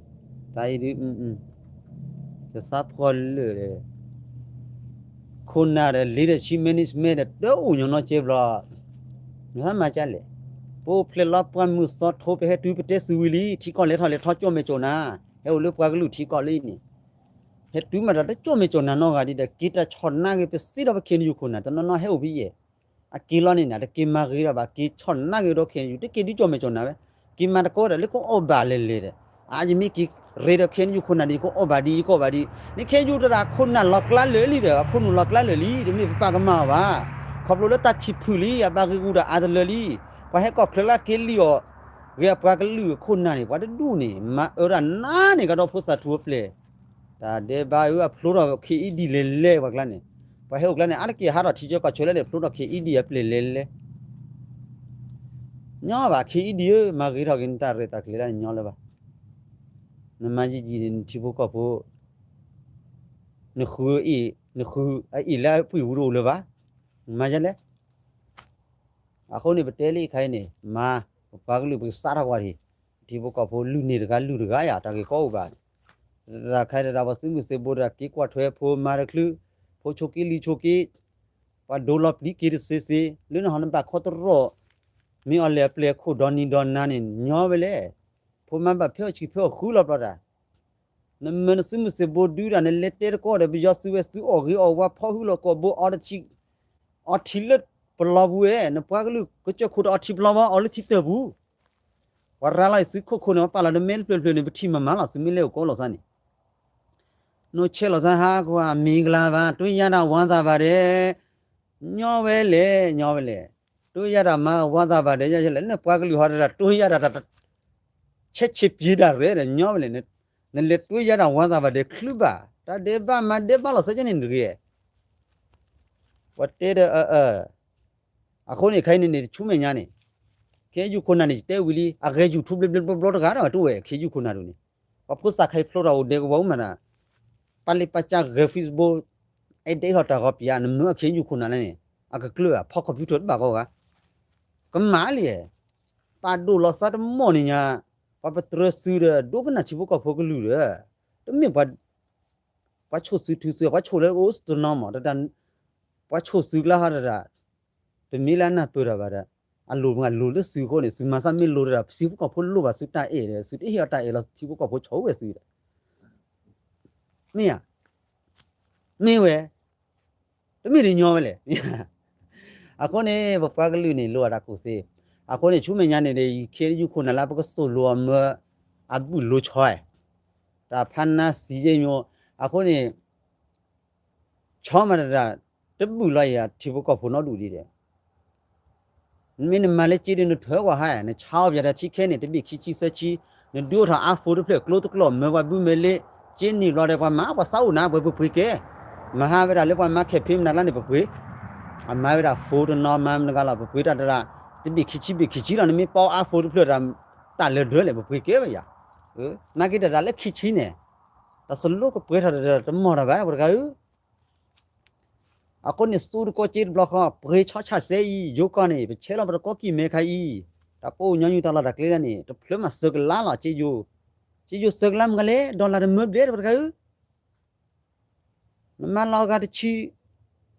တၢ်အံၤဒုး ကသးဖှီၣ်လၢာ်ဒီး ခိၣ်နၢ်ဒီး leadership management ဒီး တအိၣ်ညီနီကဲဘျီ နဟါမၤကလဲၣ်, ပအိၣ်ဖျဲၣ်လီၤပှၢ်မုၢ်သီထိ ပဟဲတုၤပတဲသုးဝံၤလံ ထံကီၢ်လဲၤထီၣ်လဲၤထီကၠီၣ်မဲာ်ကၠီၣ်နၤ, ဟဲအိၣ်လၢပှၤကလုာ်ထံကီၢ်လံန့ၣ်, ဟဲတုၤမးတၢ်တကၠီၣ်မဲာ်ကၠီၣ်နၤနီတဂၤဒံးဒီး က့ၤတၢ်ဆီၣ်နါဂ့ၤ ပစံးဒီးပ ခ့ၣ်အဲၣ်ယူၣ် ခိၣ်နၢ် တနီၤနီၤဟဲအိၣ်ဖဲယဲၢ် အက့ၤလီၤန့ၣ်နၤ တက့ၤမၤဂ့ၤဒီးဘၣ် က့ၤဆီၣ်နါဂ့ၤဒီး ခ့ၣ်အဲၣ်ယူၣ် တက့ၤဒုးကၠီၣ်မဲာ်ကၠီၣ်နၤဝဲ, က့ၤမၤတကိးဒီး လၢကအီၣ်ဘၣ်လဲၤလဲၤဒီး အယမ့ၢ်က့ၤရ့ဒီး ခ့ၣ်အဲၣ်ယူၣ် ခိၣ်နၢ်ဒီး ယကအီၣ်ဘၣ်ဒံး ယကအီၣ်ဘၣ်ဒံး, နခ့ၣ်အဲၣ်ယူၣ်တဒၣ် ခိၣ်နၢ်လီၤကျါလၢာ်လံဒီး အခိၣ်နူာ်လီၤကျါလၢာ်လံ တမ့ၢ်ပပၢ်ကမၢ်အီၤဘၣ်, ခီဖျိလၢတၢ်ထံၣ်ဖုၣ်လံ အဘၣ်ဂ့ၤဂူာ်ဒီးအါတလၢလံ, ပှၤဟဲကီၢ်ချၢလၢက့ၤလံအီၤ ဂ့ၤအပှၤကလုာ်အခိၣ်နၢ်န့ၣ် ပှၤတဒူၣ်န့ၣ် မၤအၢတၢ်နါန့ၣ် ကဒီးဖိသၣ်ထူအပျဲၢ် တၢ်ဒဲးဘးဧၢ အဖျိထီၣ် ခ့ၣ်အံၣ်ဒံၣ် လဲၤလဲၤပှၤကျါန့ၣ်, ပှၤဟဲအိၣ်ကျါန့ၣ် အါတက့ၢ်ဟးထီၣ်ထံကၢကီၢ်ဆၢလၢန့ၣ် ဖျိထီၣ် ခ့ၣ်အံၣ်ဒံၣ် အပျဲၢ်လဲၤလဲၤ, ညီဘၣ် ခ့ၣ်အံၣ်ဒံၣ်ဧၢ မၤဂ့ၤထီၣ်က့ၤနတၢ်ရဲၣ်တၢ်ကျဲၤလၢနညီလၢၤဘၣ်, နမၤယံာ်ယံာ်န့ၣ် နထံဖိကီၢ်ဖိ နဃုအအံၣ် နဃုအအံၣ်လၢအပှံၢ်ပူၤတအိၣ်လၢၤဘၣ်, မၤယလဲၣ် အဃိန့ၣ် ပတဲလံခဲအံၤန့ၣ် မၤ ပပှၤကလုာ်ပကစးထီၣ်ကွၢ်ထံး, ထံဖိကီၢ်ဖိလုၢ်န့ၢ်တဂၤလုၢ်တဂၤယၤ တၢ်ဂ့ၢ်ကီအိၣ်ဘၣ်န့ၣ်, တၢ်ခါတၢ်ပှၤသုးမုၢ်သံၣ်ဘိတၢ်က့ၤကွၢ်ထွဲဖိမၤတချုး, ဖိဆိးက့လံၤဆိးက့, ပှၤဒိလီၤပျံၤက့ၤတသ့သ့, လၢနဟီၣ်နဘၣ်ခီတရီၣ်, မ့ၢ်အီၤလဲၤအပျဲၢ်ခိၣ်ဒီနံၤဒီနၤန့ၣ် ညီဝဲလဲၣ်, ဖိမါဘၣ်ဖဲအီၣ်ဆံးဖဲအီၣ်ဃုလီၤဘျီတၢ် နမၢနသုးမုၢ်သံၣ်ဘိဒုတၢ် နလဲၤတဲတကီၢ်ဒီး ပယီၤသုးဝဲသုးအီၣ်ဂ့ၤအီၣ်ဝါဖီၣ်ဟုလီၤကီၢ်ဘိအီၤတထံး, အီထံးလၢပလီပူၤဝဲ, နပှၤကလုာ်ကစၢၢ်ခိၣ်တအီထံးပလီဘၣ် အီလၢထံတၢၢ်ပူၤ, ပှၤရၤလီၤအံၤသုးခိၣ်ခိၣ်န့ၣ် ပပာ်လီၤတမဲတဖျၢၣ်တဖျၢၣ်န့ၣ် ပထံၣ်မၤမၤလီၤ သုမ့ၢ်လဲၤအိၣ်ကိးလိာ်သးန့ၣ်, နအိၣ်ဆဲးလိာ်သးဟးကွၢ်မ့ၢ်ကလၤဘၣ် တွၢ်ယၤတၢ်ဝါသးဘၣ်ဒဲး, ညီဝဲလဲၣ် ညီဝဲလဲၣ်, တွၢ်ယၤတၢ်မၤဝါသးဘၣ်ဒဲး ယလဲၣ် နပှၤကလုာ်ဟီတဒၣ် တွၢ်ယၤတၢ်တ ဆဲးဆံးပျံၤတၢ်ရဲၣ်ဒီး ညီဝဲလဲၣ်, နလဲၤတွၢ်ယၤတၢ်ဝါသးဘၣ်ဒဲးချုးဘၣ် တၢ်ဒဲးဘးမၤဒဲးဘးလီၤသးကဲန့ၣ်တဂ့ၤ, ပှၤတဲဒီး အဃိန့ၣ် ခဲအံၤန့ၣ်န့ၣ် တဆူမဲာ်ညါန့ၣ် ခ့ၣ်အဲၣ်ယူၣ်ခိၣ်နၢ်န့ၣ် ယတဲဝံၤလံ အဂဲၤယူၣ်ထူဘျဲဘျဲဘျီဘျီတဂၤဒီး တအိၣ်ဝဲ ခ့ၣ်အဲၣ်ယူၣ်ခိၣ်နၢ်ဒိၣ်န့ၣ်, ပှၤဖိသၣ်ခဲအံၤဖျိထီၣ်အိၣ်ဒဲးကဝီၤမးဒီး ပာ်လ့ပာ်ကၢ်ဂဲၤ Facebook အဲၣ်ဒိးထီၣ်တၢ်ဂီၤပျံၤဧါ နမၢခ့ၣ်အဲၣ်ယူၣ်ခိၣ်နၢ်လၢန့ၣ် အကကျၢၢ်ဧါ ဖီၣ် computer တဘၣ်ကီဂၤ, ကမၣ်လံ, ပာ်ဒိၣ်လီၤသးတမီၢ်န့ၣ်ညါ, ပှၤပတြၢၤသုးဒီးဒိကနၣ်ထံဖိကီၢ်ဖိကလုာ်ဒီး, တမ့ၢ် ပှၤဆိၣ်သုးထုးသုး ပှၤဆိၣ်လၢအိၣ်တနီၤမး တၢ် ပှၤဆိၣ်သုးကျါဟီတဒၣ်, တမ့ၢ်လၢအနၢ်ပၢၢ်တၢ်ဘၣ်ဒီး, အလိၣ်မးလိၣ်လၢသုးအဃိန့ၣ် သုးမၤသးမ့ၢ်လိၣ်တဒၣ် ထံဖိကီၢ်ဖိလိၣ်ဘၣ်သုးတၢ်အဲၣ်ဒီး သုးတဟ့ၣ်အီၤတၢ်အဲၣ်လီၤ ထံဖိကီၢ်ဖိဆီၣ်ဝဲသုးဒီး, မ့ၢ်ဧါ, မ့ၢ်ဝဲ, တမ့ၢ်ဒ်ညီဝဲလဲၣ်, အဃိန့ၣ် ပပှၤကလုာ်န့ၣ် လိၣ်အတၢ်ကူၣ်သ့, အဃိန့ၣ် ဆူမဲာ်ညါန့ၣ်ဒီး ခ့ၣ်အဲၣ်ယူၣ်ခိၣ်နၢ်လၢပကသိၣ်လိအီၤမၢ အဘုၣ်လိၤဆီ, တၢ်ဖးနါသံယဲၢ်ညိ, အဃိန့ၣ် ဆီမးတဒၣ် တဘုၣ်လီၤအံၤ ထံဖိကီၢ်ဖိနီဒူၣ်ဒံးဒီး မ့ၢ်နမၤလၢက့ဒုးနထၢကွၢ်ဟါ, နဆါအီၣ်ပယီၤတၢ်ထံခဲန့ၣ် တဘ့ၣ်ခံဆံသၢဆံ, နဒုးအိၣ်ထီၣ် iPhone တဖျၢၣ်ကျိတကျိး မၢပှၤဘုမဲာ်လ့, က့န့ၢ်ဘျီဒီး ပှၤမၤပှၤသးအိၣ်နၤ ပှဲၤပှ့ၤကဲ, မၤဟါဝဲဒၣ်လၢပှၤမၤ campaign မနုၤလၢန့ၣ် ပှဲၤပှ့ၤ, အမၤဝဲဒၣ် phone တနီၤ မၤမနုၤဂၤလီၤ ပှဲၤပှ့ၤတၢ်တဒၣ်, တဘ့ၣ်ခံဆံဘ့ၣ်ခံဆံလီၤ နမ့ၢ်ပီ iPhone တဖျၢၣ်တၢ်, တၢ်လၢဒၢလဲၣ် ပှဲၤပှ့ၤကဲဝဲယၤ, နာ်က့တၢ်တၢ်လၢခံဆံန့ၣ်, တၢ်စလိကပှဲၤထီၣ်တၢ်တမီၢ်တၢ်ဘၣ် ပှၤတဂၤဧၢ အဃိန့ၣ် သူတကီက့တဘျီဃီ ပှ့ၤဆီဆၣ်စဲအံၤ ယိၤကီၢ်န့ၣ် ပဆဲးလီၤပတကီကံၢ်မဲခါအံၤ, တၢ်ပအိၣ်ညီနုၢ်တၢ်လီၢ်တၢ်ကျဲဒၣ်န့ၣ် တဖျၢၣ်မးသၢကလးလီၤ က့ယိၤ, က့ယိၤသၢကလးမ့ၢ်ဂၤလဲၣ် dollar တမၢဘျဲၣ် ပှၤတဂၤဧၢ, နမၤလီၤအဂၤတဆံ,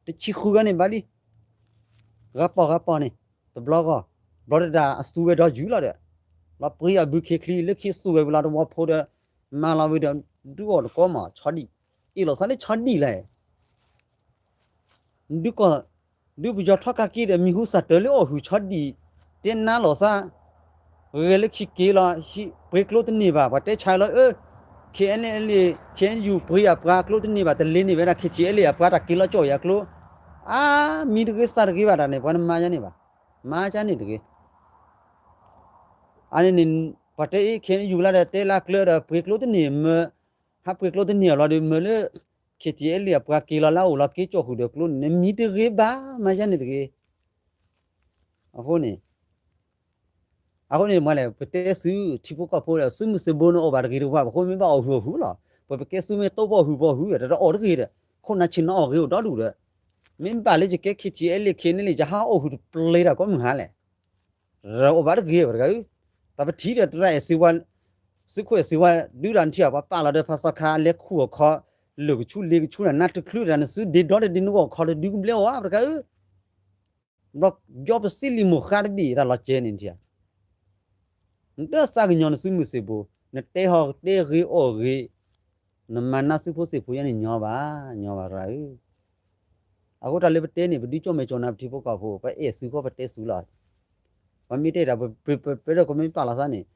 တဆံဃုဂၤန့ၣ်ဘၣ်လံ ဂၤပီၢ်ဂၤပီၢ်န့ၣ်, တဘျီဂီၢ်, ဘျီတဒၣ်အသူဝဲဒီးယူၤလီၤဒီး, လီၤပှ့ၤအဘုခ့ချံ လၢခံသူဝဲဝံၤလီၤတဝီဖိဒီး, မၤလီၤဝံၤဒီး, ဒုးအီၣ်တကီမး ဆီဒံၣ်, အ့ၣ်လိာ်သးလၢဆီဒံၣ်လဲၣ်, ဒုးကီၢ်, ဒုးပယီၤထီၣ်ကးက့ဒီး မံၤဟူသၣ်တၢၢ်လၢအီၣ်ဟုၣ်ဆီဒံၣ်, တဲနါလိာ်သး, ဂဲၤလၢခံက့ၤလီၤ, ပှ့ၤကျိတန့ၢ်ဘၣ် ပှၤတဲဆါလီၤ, အၢ, KNLA, KNU ပှ့ၤအပှၤကျိတန့ၢ်ဘၣ် တလ့န့ၢ်ဝဲဒၣ် KTLA အပှၤတၢ်က့ၤလီၤကၠီၣ်ယၤကျိ, အါ မံတဂ့ၤစၢ်တဂ့ၤဘၣ်တၢ်န့ၣ် ပှၤတမၤယါန့ၣ်ဘၣ်, မၤယါန့ၣ်တဂ့ၤ. အန့ၣ်န့ၣ် ပှၤတဲအ့ၣ် ခ့ယူၤလၢဒီးတဲလၢကျၢၢ်ဒီး ပှ့ၤကျိတန့ၢ်မၢ, ဟးပှ့ၤကျိတန့ၢ်အလီၤဒီး မၢလၢ ခ့ထံအဲလ့ၣ် အပှၤက့ၤလီၤလၢအအိၣ်လီၤက့ၤကၠီၣ်ဃုာ်ဒီးကျိန့ၣ် မံတဂ့ၤဘၣ် မၤယါန့ၣ်တဂ့ၤ. အဃိန့ၣ် အဃိန့ၣ်မ့ၢ်လဲၣ် ပတဲဆူထံဖိကီၢ်ဖိဒီး စုမုၢ်စ့ဘိန့ၣ်အီၣ်ဘၣ်တဂ့ၤတဝါ ပဃိမ့ၢ်ဘၣ်အီၣ်ဟုၣ်အီၣ်ဟုၣ်လီၤ. ပပကဲစုမ့ၢ်တိၢ်ဘၣ်အီၣ်ဟုၣ်ဘၣ်အီၣ်ဟုၣ် တၢ်တအီၣ်တဂ့ၤဒီး ခိၣ်နၢ်ဆ့ၣ်နီၤအီၣ်ဂ့ၤအိၣ်ဒီဒူၣ်ဒီး မ့ၢ်ဘၣ်လၢယကဲ ခ့ထံအဲလ့ၣ် ခ့န့ၣ်လံ ယဟးအီၣ်ဟုၣ်တပျ့ၤတၢ်ကိးမုၢ်ဟါလဲၣ်. တအီၣ်ဘၣ်တဂ့ၤ ပှၤတဂၤဧၢ, တၢ်ပထံၣ်ဒီးတရၣ်အဲၣ်စ့ဝါ စုခိၣ်အဲၣ်စ့ဝါ ဒုးဒၣ်နထံၣ် ပှၤပာ်လီၤဒီးဖးစီခါ လဲၤခူၣ်အခီ လၢာ်ကဆူလ့ကဆူနၤ နၢ်တချုးတၢ် နစုဒ့ဒီတဒ့နဂီၢ်ခီတဒုကဘျဲအီၤဧါ ပှၤတဂၤဧၢ. ဘျီ ယီပစံးလံာ်မိၢ်ဃါတဘ့ၣ် တၢ်လီၤစဲန့ၣ်ထံၣ်ဧါ. နတစးကညီၤနစုမုၢ်စ့ဘိ, နတဲဟီၣ်တဲဂ့ၤအီၣ်ဂ့ၤ, နမၤနၢ်စုဖိစ့ၢ်ဖိယါန့ၣ်ညီဘၣ်, ညီဘၣ်ရၣ်ဧၢ. အဃိတၢ်လၢပတဲန့ၣ် ပဒုးကၠီၣ်မဲာ်ကၠီၣ်နၤပထံဖိကီၢ်ဖိ ပအဲၣ်စုဃီပတဲစုလီၤ. ပမ့ၢ်တဲတၢ် ပပပဒီးကမ့ၢ်ပာ်လီၤသးန့ၣ်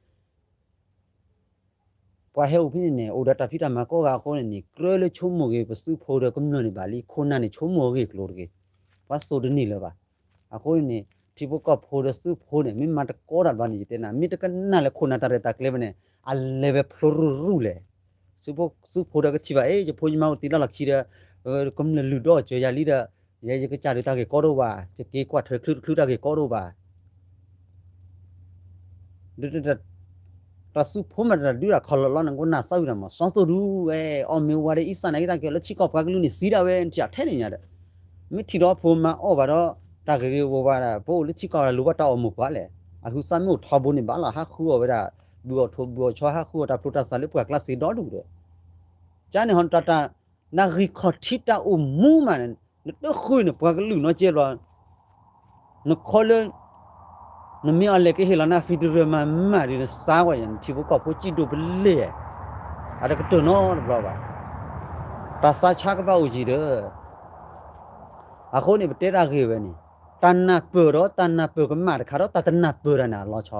ပှၤဟဲအိၣ်ဖဲန့ၣ်န့ၣ် အိၣ်ဒီးတၢ်ဖံးတၢ်မၤကိးဂၤအဃိန့ၣ်န့ၣ် ကြၢးလၢဆိကမိၣ်ဂ့ၤ ပစုဖိဒီးကမျၢၢ်န့ၣ်ဘၣ်လံ, ခိၣ်နၢ်န့ၣ်ဆိကမိၣ်အဂ့ၢ်အကျိၤတဂ့ၤ, ပှၤစိာ်တန့ၢ်လၢၤဘၣ်. အဃိန့ၣ်န့ၣ် ထံဖိကီၢ်ဖိဒီးစုဖိန့ၣ် မ့ၢ်မၤတကိးတၢ်ဘျီန့ၣ် ယတဲနၤ မ့ၢ်တကနၣ်လၢခိၣ်နၢ်တၢ်ရဲၣ်တၢ်ကျဲၤဘၣ်န့ၣ် အလဲၤဝဲဖျိရူၢ်ရူၢ်လဲၣ်. စုဖိဒီးကထံၣ်ဘၣ် အ့ ယဖိယမါအိၣ်တံၢ်လၢလီၢ်ခံဒီး ကမျၢၢ်လုၢ်ဒီအီၣ်စၢၤယၤလံဒီး ယဲယကစၢ်ဒုးတၢ်ဂ့ၢ်ကီတအိၣ်ဘၣ်, ယက့ၤကွၢ်ထွဲချုးတချုးတၢ်ဂ့ၢ်ကီတအိၣ်ဘၣ်. တၢ်စုဖိမးတၢ်ဒုးတၢ်ခီၣ်လီၢ်လီၤ နကနၣ်သီဝံၤတၢ်မး စီၤသိၣ်ဒူဝဲ အီၣ်မ့ၤဝါဒီးအံသၣ်န့ၣ် က့ၤတၢ်က့ၤလၢထံကီၢ်ပှၤကလုာ်န့ၣ် စံးဒၣ်ဝဲ နထံၣ်ထဲန့ၣ်ညါဒီး မ့ၢ်ထံၣ်ဒီးဖိမါအီၣ်ဘၣ်ဒီး တၢ်ဂ့ၤဂ့ၤဝါဝါဒၣ် ပအိၣ်လၢထံကီၢ်လိၣ်ဘၣ်တၢ်အီၣ်မိၢ်ပှၢ်လဲၣ်, အဟုသၣ်မ့ၢ်အိၣ်ထီဘိန့ၣ်ဘၣ်လီၤ ဟးဃုအီၣ်ဝဲဒၣ် ဘုၣ်အီၣ်ထိၣ်ဘုၣ်အီၣ်ဆီ ဟးဃုအီၣ်တၢ်ဖျိတၢ်သးလၢပှၢ်ကျါစ့ဒီဒူၣ်ဒီး ကန့ၣ်ဟီတၢ် နဂံၢ်ခီၣ်ထံးတၢ်အိၣ်မူမးန့ၣ် နတဃုန့ၣ် ပှၤကလုာ်နီတစဲးဘျီ နခီလၢ နမ့ၢ်အီၤလဲၤကဟ့ၣ်လီၤနၤ federal မးမးဒီး နစါဝဲယၤ နထံဖိကီၢ်ဖိစံၣ်ဒိၣ်ပလဲၣ် အတကတၢၢ်နီတဘျီဘၣ်. တၢ်သးဆါကဘၣ်အိၣ်ယံၤဒီး အဃိန့ၣ် ပတဲတၢ်ဂ့ၢ်ဝဲန့ၣ် တၢ်နၢ်ပၢၢ်ဒီးတၢ်နၢ်ပၢၢ်ကမၣ်တခါဒီး တၢ်တနၢ်ပၢၢ်တၢ်န့ၣ်အလီၤဆီ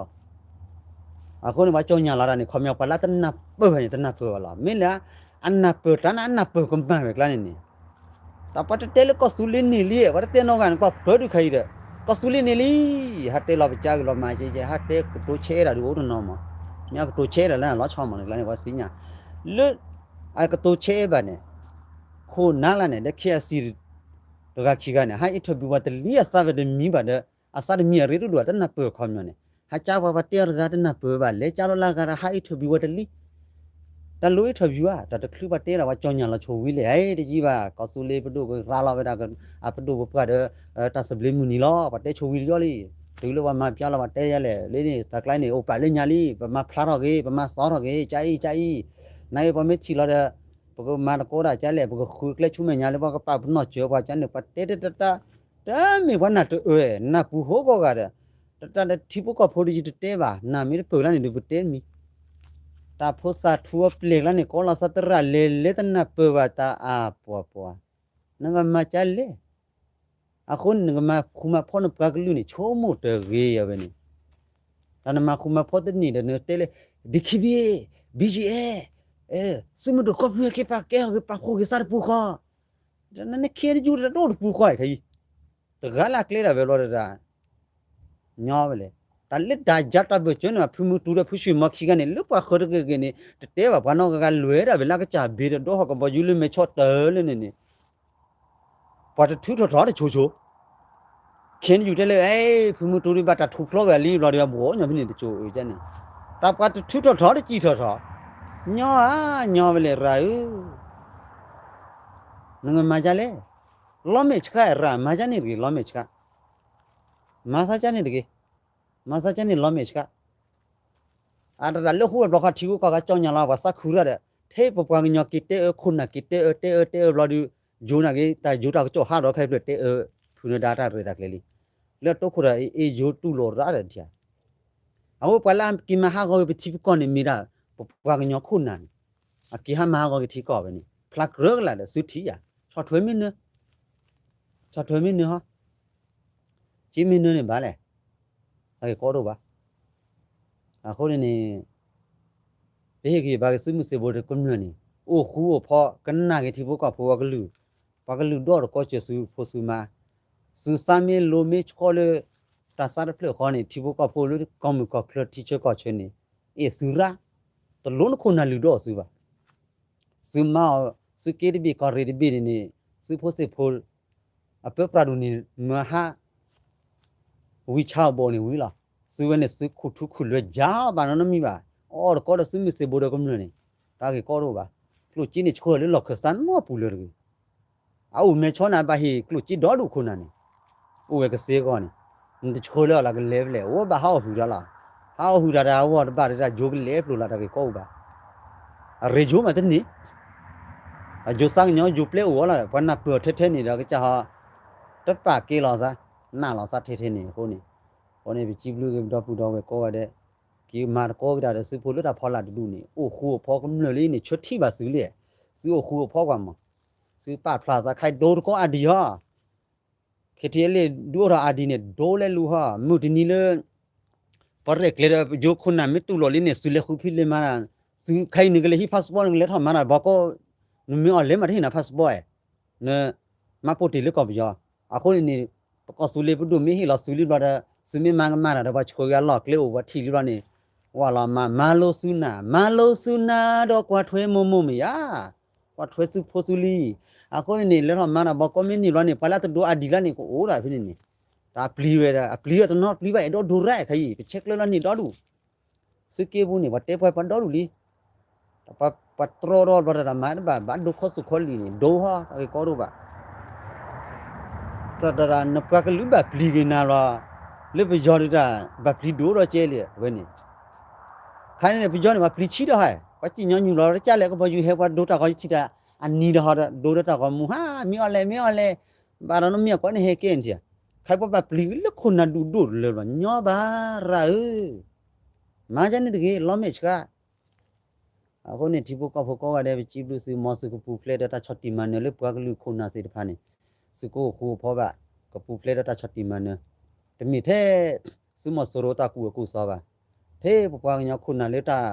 အဃိန့ၣ် ပှၤကၠီညါလီၤတၢ်န့ၣ် ခီပညီပှၤလၢတနၢ်ပၢၢ်ဘၣ်န့ၣ် တနၢ်ပၢၢ်ဘၣ်လီၤ. မ့ၢ်လၢ အနၢ်ပၢၢ်တၢ်န့ၣ် အနၢ်ပၢၢ်ကမၣ်ဝဲကျါန့ၣ်န့ၣ် တၢ်ပှၤတတဲလၢကီၢ်သူလ့ၤန့ၢ်လံ ပှၤတတဲနီတဂၤန့ၣ် ပှၤပၢၤဒုးခါအံၤဒီး ကီၢ်သူလ့ၤန့ၢ်လံ ဟးတဲလီၤပစၢ်ဂ့ၤလီၤမၤကဲကဲ ဟးတဲကတိၤဆဲးဒၣ်ဒုးအိၣ်တနီၤမး မ့ၢ်အကတိၤဆဲးဒၣ်လၢအလီၤဆီမးန့ၣ်ကျါန့ၣ် ပှၤသ့ၣ်ညါ လၢ အကတိၤဆဲးဘၣ်န့ၣ် ခိၣ်နၢ်လၢန့ၣ် ဒီး KIC တဂၤခံဂၤန့ၣ် ဟး interview ပှၤတလံၤအသးဝဲတမံၤဘၣ်ဒီး အသးတမံၤအရ့ဒိၣ်ဒိၣ် တနၢ်ပၢၢ်ခီပညီန့ၣ် ဟးကၢပှၤပှၤတဲအီၤတဂၤတနၢ်ပၢၢ်ဘၣ် လဲၤကၢလီၤလၢဂၤဒီး ဟး interview ပှၤတလံၤ တၢ်လိၣ် interview ဧါ တၢ်တချုးပှၤတဲဒၣ်ပှၤကၠီညါလီၤဆိဝံၤလဲၣ် အ့ တယံာ်ဘၣ် ကီၢ်သူလ့ၤပဒိၣ်ကရၤလီၤဝဲဒၣ် အပဒိၣ်ပပှၢ်ဒီး တၢ်သဘျ့မုၢ်နံၤလီၤ ပှၤတဲဆိဝံၤတယီလံ တုၤလၢပှၤမၤပျါလီၤ ပှၤတဲယၤလဲၣ် လၢန့ၣ် တၢ်ကျါန့ၣ် အိၣ်ပာ်လၢညါလံ ပမၤဖျါထီၣ်ဂ့ၤ ပမၤသီထီၣ်ဂ့ၤ ကၢအံၤ ကၢအံၤ နာ်က့ပှၤမ့ၢ်ထံၣ်လီၤဒီး ပကမၤတကိးဒၣ်ကၢလဲၣ် ပကဃုကျဲဆူမဲာ်ညါလၢပှၤကပာ်ပနီၣ်စၢၤပှၤကၢန့ၣ် ပှၤတဲတၢ်တၢ် တမ့ၢ်ပှၤနၢ်တအၢ နၢ်ပူၤဟိကိးဂၤဒီး တၢ်တၢ်ထံဖိကီၢ်ဖိဒီးယတတဲဘၣ် နၢ်မ့ၢ်တပၢၢ်လၢန့ၣ်ဒီးပတဲမံၤ တၢ်ဖိသၣ်ထူအပျဲၢ်ကျါန့ၣ် ကိးလီၤသးတရၣ်လဲၤလဲၤတနၢ်ပၢၢ်ဘၣ်တၢ်အါပှၤပှၤ နကမၤကၢလဲၣ် အဃိန့ၣ် နကမၤဃူမၤဖိးနပှၤကလုာ်န့ၣ် ဆိကမိၣ်တဂ့ၤအဝဲန့ၣ် တၢ်နမၤဃူမၤဖိးတန့ၢ်ဒီးနတဲလၢ DKBA BGF သုးမုၢ်ဒိၣ်ကီၢ်ပူၤဟဲက့ၤပာ်ကဲအီၤဂ့ၤ ပာ်ဖှိၣ်ဂ့ၤသးတပူၤဃီ နခ့တယူၢ်တဒိၣ်တပူၤဃီအံၤခဲအံၤ တဂၤလၢအကျဲဒၣ်ဝဲဘျီတဒၣ် ညီဝဲလဲၣ် တၢ်လၢတၢ်ယါတၢ်ဘၢၣ်စၢၤန့ၣ် ဖုမူတူဒီးဖုရွှေမီခံဂၤန့ၣ် လၢပှၤဃၢၤတဂ့ၤဂ့ၤန့ၣ် တတဲဘၣ်ပှၤနီၢ်ဂၤဂၤလွဲၢ်ဒၣ်ဝဲလၢအကစၢ်ဘ့ၣ်ဒီးဒိဟီၣ်ကဘီယူၤလၢမဲာ်ဆီတၢၢ်လၢန့ၣ်န့ၣ် ပှၤတထုးထီၣ်ထီတစိၤစိၤ ခ့နယူၢ်တဲလၢ အဲ ဖုမူတူဒီးဘၣ်တၢ်ထူၣ်ဖျိဝဲလံဘျီဒီး ဘှီညီဖဲန့ၣ်တစိၤအၢကန့ၣ် တၢ်ပှၤတထုးထီၣ်ထီတစံၣ်ထီၣ်ထီ ညီဧါ ညီဝဲလဲၣ်ရၤဧၢ နကမၤကၢလဲၣ် လီၤမဲာ်ဆှးရၤ မၤကၢန့ၣ်တဂ့ၤ လီၤမဲာ်ဆှး မၤသးကၢန့ၣ်တဂ့ၤ မၤသးကၢန့ၣ်လီၤမဲာ်ဆှး အတၢ်လၢဟူဝဲဘျီခီထံဂုၤကီၢ်ဂၤကၠီညါလီၤ ပှၤသးခုရၣ်ဒီး ထဲပပှၤကညီက့ၤတဲအၢခိၣ်နၢ်က့ၤတဲအၢတဲအၢတဲအၢဘျီဒီး ယိၤနာ်က့ၤ တၢ်ယိၤတၢ်ကစီၣ်ဟးဒီးခဲအံၤဖျၢၣ်တဲအၢ ဖုနဒါတၢ်ရဲၣ်တၢ်ကျဲၤလံ လၢတိခိၣ်ဒီးအ့ၣ်ယိၤတူၢ်လိာ်ရၣ်ဒီးထံၣ် အဝဲပှၤလၢအက့ၤမၤဟးဂီၤက့ၤပထံပကီၢ်န့ၣ်မ့ၢ်ဒၣ် ပပှၤကညီခိၣ်နၢ်န့ၣ် အက့ၤဟးမၤဟးဂီၤက့ၤထံကီၢ်ဝဲန့ၣ် ဖျါကြၢးကလာ်ဒီးသုထံၣ်ယၤ ဆီၣ်ထွဲမ့ၢ်နၢ ဆီၣ်ထွဲမ့ၢ်နၢဟီ က့မ့ၢ်နၢန့ၣ်ဘၣ်လဲၣ် အက့ၤကီဒိၣ်ဘၣ် အဃိန့ၣ်န့ၣ် ပဟ့ၣ်က့ၤဘၣ်က့ၤစုမုၢ်စ့ဘိတကမျၢၢ်န့ၣ် အိၣ်ဃူအိၣ်ဖိး ကနၣ်က့ၤထံဖိကီၢ်ဖိအကလုၢ် ပှၤကလုၢ်ဒီတကီစၢၤစုဖိစုမါ သုသးမ့ၢ်လိၤမ့ၢ်ဆှီလၢ တၢ်သးတဖျၢၣ်ဃီန့ၣ် ထံဖိကီၢ်ဖိလၢကီၢ်မုၢ်ကီၢ်ချၢထံဆၢကီၢ်ဆၢန့ၣ် အ့ၣ်သုရၣ်, တလိၣ်နခိၣ်နၢ်လုၢ်ဒိၣ်အီၤသုဘၣ်. သုမၤအီၤ သုက့တဘ့ၣ်ကီၢ်ရ့ၣ်တဘ့ၣ်န့ၣ်န့ၣ် သုဖိသ့ၣ်ဖိ အပၢပြးဒိၣ်န့ၣ် မၢဟါ ဝံဆါအဘိန့ၣ်ဝံလီၤ. သုဝဲန့ၣ် သုခိၣ်ထူခိၣ်လွဲၤယါဘၣ်နီတမံၤဘၣ်. အီၣ်တကီဒီးသုမုၢ်သ့ၣ်ဘိဒီးကမျၢၢ်န့ၣ် တၢ်ဂ့ၢ်ကီတအိၣ်ဘၣ်. ကျိၣ်စ့န့ၣ်ဆှၢလၢလီၢ်ခၢၣ်သးနီတပူၤလၢၤတဂ့ၤ. အအိၣ်မဲာ်ဆီန့ၣ် အဘၣ်ဟ့ၣ်ကျိၣ်စ့ဒီဒူၣ်ခိၣ်နၢ်န့ၣ် အိၣ်ဝဲကသ့အဂီၢ်န့ၣ် နတဆှၢလၢအီၤလၢကလဲၤဖဲလဲၣ် အဝဲဘၣ်ဟးအီၣ်ဟုၣ်တၢ်လီၤ. ဟးအီၣ်ဟုၣ်တၢ်ဒီးအဝဲတဘၣ်ဒီးတၢ်ယိၤကလဲၤဖျိလီၤ တၢ်ဂ့ၢ်ကီအိၣ်ဘၣ်. အရ့ယိၤမးတန့ၢ် အယိၤသးကညီၤယိၤပျဲအိၣ်အီၤလီၤ. ပှၤနၢ်ပၢၢ်ထဲထဲန့ၣ်ဒီးကစၢ်ဟီ တပာ်ကဲလီၤသး နာ်လီၤသးထဲထဲန့ၣ်အဃိန့ၣ်, အဃိန့ၣ် ပစံးဘျုးက့ၤပဒီပုၢ်ဒီဝဲၢ်ကိးဂၤဒဲး, က့ၤမၤသကိးက့ၤတၢ်ဒီးသုးဖိလၢတၢ်ဖီလာ်တဒူၣ်န့ၣ် အိၣ်ဃူအိၣ်ဖိးကမျၢၢ်လံန့ၣ် ဆၢထံၣ်ဘၣ်သုလံ. သုအိၣ်ဃူအိၣ်ဖိးကွၢ်မး, သုပာ်ဖျါသးခဲအံၤဒိတကီအါဒံးဟီ ခ့ထံလ့ၣ်ဒုးအိၣ်ထီၣ်အါဒံးန့ၣ် ဒိလဲၤလူၤဟီ, မုၢ်တနံၤလၢ ပရဲၣ်ကျဲၤဒီးယိၤခိၣ်နၢ်မ့ၢ်တူၢ်လိာ်လံန့ၣ် သုလဲၤဃုဖံးလဲၤမၤတၢ်, သုခဲအံၤနကလဲၤဟံး passport နကလဲၤထီၣ်မၤတၢ်ဘီကီ, နမ့ၢ်အီၤလဲၤမးတဟ့ၣ်နၤ passport ဧါ, နမၤပိာ်တ့ၢ်လၢကီၢ်ပယီၤ, အဃိန့ၣ်န့ၣ် ပကီၢ်သူလ့ၤပဒိၣ်မ့ၢ်ဟ့ၣ်လီၤသုလံဘျီဒီး သုမ့ၢ်မၤကမၣ်တၢ်ဒီး ပှၤဆှၢက့ၤအလီၢ်ကျဲအိၣ် ပှၤထံၣ်လံဘျီန့ၣ်, ဝဲလီၤမၤ မၤလိသုနၢ် မၤလိသုနၢ်ဒီးကွၢ်ထွဲမိၢ်မိၢ်မ့ၢ်ယါ ကွၢ်ထွဲသုဖိသုလံ. အဃိန့ၣ်န့ၣ် လဲၤထီၣ်မၤတၢ်ဘီကီမ့ၢ်န့ၢ်ဘျီန့ၣ် ပှၤလၢအတဒိအါဒံးလၢန့ၣ် ကအိၣ်ဒၣ်ဖဲန့ၣ်န့ၣ်, တၢ်ပျံၤဝဲဒၣ် အပျံၤဝဲတနီၤပျံၤဘၣ် အဲၣ်ဒိးဒိရၣ်ခဲအံၤ ပဆဲးကျၢလီၤန့ၢ်ဒီဒူၣ်, သုးက့ပူၤန့ၣ် ပှၤတဲပှၤပှၤဒီဒူၣ်လံ, ပှၤတြီဒီးဘျီတၢ်မၤတဘၣ် ဘၣ်ဒိခီသူၣ်ခီလံာ်န့ၣ် ဒိဟီ တၢ်ဂ့ၢ်ကီတအိၣ်ဘၣ် တၢ်တၢ်နပှၤကလုာ်ဘၣ်ပျံၤက့ၤနၤလီၤ, လၢပယီၤဒုးတၢ် ဘၣ်ပျံၤဒိၣ်ဒီးကဲလံဝဲန့ၣ်, ခါန့ၣ်န့ၣ် ပယီၤန့ၣ် ပှၤပျံၤဆံးဒီးဟဲ, ပှၤစံၣ်ညီနုၢ်လီၤ တကၢ်လဲၣ်ကဘီယူၤဟဲ ပှၤဒိတၢ်ဂီၤယထံၣ်တၢ် အနံၤဒီးဟီဒီး ဒိဒီးတၢ်ဂီၤမူဟါ မ့ၢ်အီၤလဲၣ် မ့ၢ်အီၤလဲၣ်, ဘၣ်ဒီးနမ့ၢ်အကွၢ်န့ၣ်ဟဲကဲန့ၣ်, ခါပှၤဘၣ်ပျံၤလၢခိၣ်နၢ်ဒူၣ်ဒိၣ်တလၢဘၣ် ညီဘၣ်ရၣ်ဧၢ, မၤဒ်န့ၣ်တဂ့ၤ လီၤမဲာ်ဆှး အဃိန့ၣ် ထံဖိကီၢ်ဖိကိးဂၤဒဲး ပစံးဘျုးသု မ်သုကပူၤဖျဲးဒီးတၢ်ဆီၣ်တံၢ်မၤနၢၤလၢပှၤကလုာ်ခိၣ်နၢ်သ့ၣ်တဖၣ်န့ၣ်, သုကအိၣ်ဃူအိၣ်ဖိးဘၣ်, ကပူၤဖျဲးဒီးတၢ်ဆီၣ်တံၢ်မၤနၢၤ, တမ့ၢ်ထဲ သုးမီၤစိရိၤတၢ်ကူၣ်အၢကူၣ်သီဘၣ်, ထဲပပှၤကညီခိၣ်နၢ်လၢတၢ်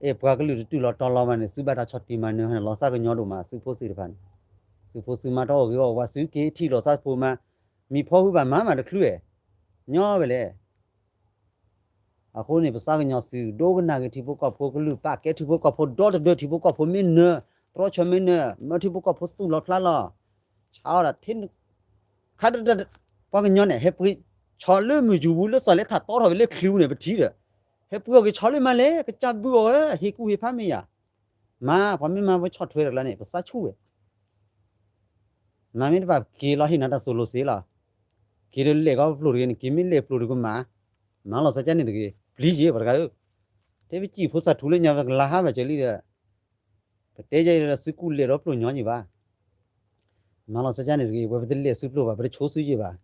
အဲၣ်ပှၤကလုာ်တတူၢ်လီၤတီၤလီၤဘၣ်န့ၣ် သုဘၣ်တၢ်ဆီၣ်တံၢ်မၤနၢၤန့ၣ် လီၤသးကညီၤဒိၣ်မး သုးဖိသ့ၣ်တဖၣ်န့ၣ်, သုးဖိသုမါတအိၣ်ဂ့ၤအီၣ်ဝါ သုက့ၤထံၣ်လိာ်သးဖိမါ, မံၤဖီဟုဘၣ်မၤမးတချုးဧါ, ညီဝဲလဲၣ် အဃိန့ၣ် ပသးကညီၤသုး ဒိကနၣ်က့ၤထံဖိကီၢ်ဖိကလုၢ် ပာ်ကဲထံဖိကီၢ်ဖိဒီတဒၢ ထံဖိကီၢ်ဖိမ့ၢ်နၢၤ တြီဆၢမ့ၢ်နၢၤ မၢထံဖိကီၢ်ဖိသူၣ်လီၤဖျါလီၤ, ဆါအီၤဒၣ်ထဲ ခါ ပှၤကညီန့ၣ် ဟဲပှ့ၤ ဆီလၢမုၢ်ယူၤပူၤလၢသီၣ်လဲၤထးတီထီၣ်ဝဲလၢချံပူၤန့ၣ် ပထံၣ်ဒီး ဟဲပှ့ၤအီၣ်က့ၤဆီလၢမၤလဲၣ် ကစၢ်ဘုၣ်အီၤဝဲ ဟ့ၣ်ကူၣ်ဟ့ၣ်ဖးမ့ၢ်ယၤ, မၤ ပှၤမ့ၢ်မၤဝဲဆီၣ်ထွဲတကျါန့ၣ် ပသးဆူၣ်ဝဲ မၤမ့ၢ်တဘၣ်က့ၤလီၤဟ့ၣ်နၤတၢ်သိၣ်လိစ့လီၤ, က့ၤဒီးလဲၤကီၢ်ပျိတဂ့ၤန့ၣ် က့ၤမ့ၢ်လဲၤပျိတကမၣ်, မၤလီၤသးကန့ၣ်တဂ့ၤ, ပျံၤယ့ၢ်ပှၤတဂၤဧၢ, ထဲပစံၣ်ဖိသၣ်ထူလၢညါပကလါဟါဘၣ်စၢၤလံဒီး, ပတဲယဲဒီးသုကူၣ်လဲၤဒီးပျိညီယ့ၢ်ဘၣ်, မၤလီၤသးကန့ၣ်တဂ့ၤ, ပဝဲပတလဲၤသုပျိဘၣ် ပတဆိသုယ့ၢ်ဘၣ်,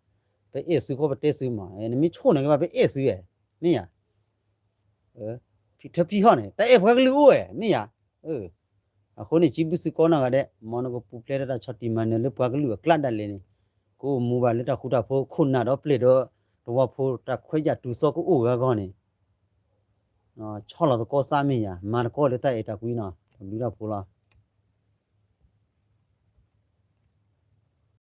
ပအဲၣ်သုဃိပတဲသုမး, နမ့ၢ်ဆိၣ်န့ၣ်ကဘၣ် ပအဲၣ်သုဧါ, မ့ၢ်ယၤ ထၢဖံဟီၣ်န့ၣ် တၢ်အဲၣ်ပှၤကလုာ်အိၣ်ဝဲ မ့ၢ်ယၤ, အဃိန့ၣ် စံးဘျုးသုကိးနီၢ်ဂၤဒဲး မ်နကပူၤဖျဲးဒီးတၢ်ဆီၣ်တံၢ်မၤနၢၤလၢပှၤကလုာ်အကျါဒၣ်လဲာ်န့ၣ်, ကအိၣ်မူဘၣ်လၢတၢ်ဃူတၢ်ဖိး ခိၣ်နၢ်ဒီးပျဲၢ်ဒီး သဝီဖိ တၢ်ခွဲးယာ်တုၤသီကအိၣ်ဂၤဂီၢ်န့ၣ်, ဆီၣ်လီၤသကိးသးမ့ၢ်ယၤ မၤသကိးလၢတၢ်အဲၣ်တၢ်ကွံနီၤ, တၢ်ဘျုးတၢ်ဖှိၣ်လီၤ.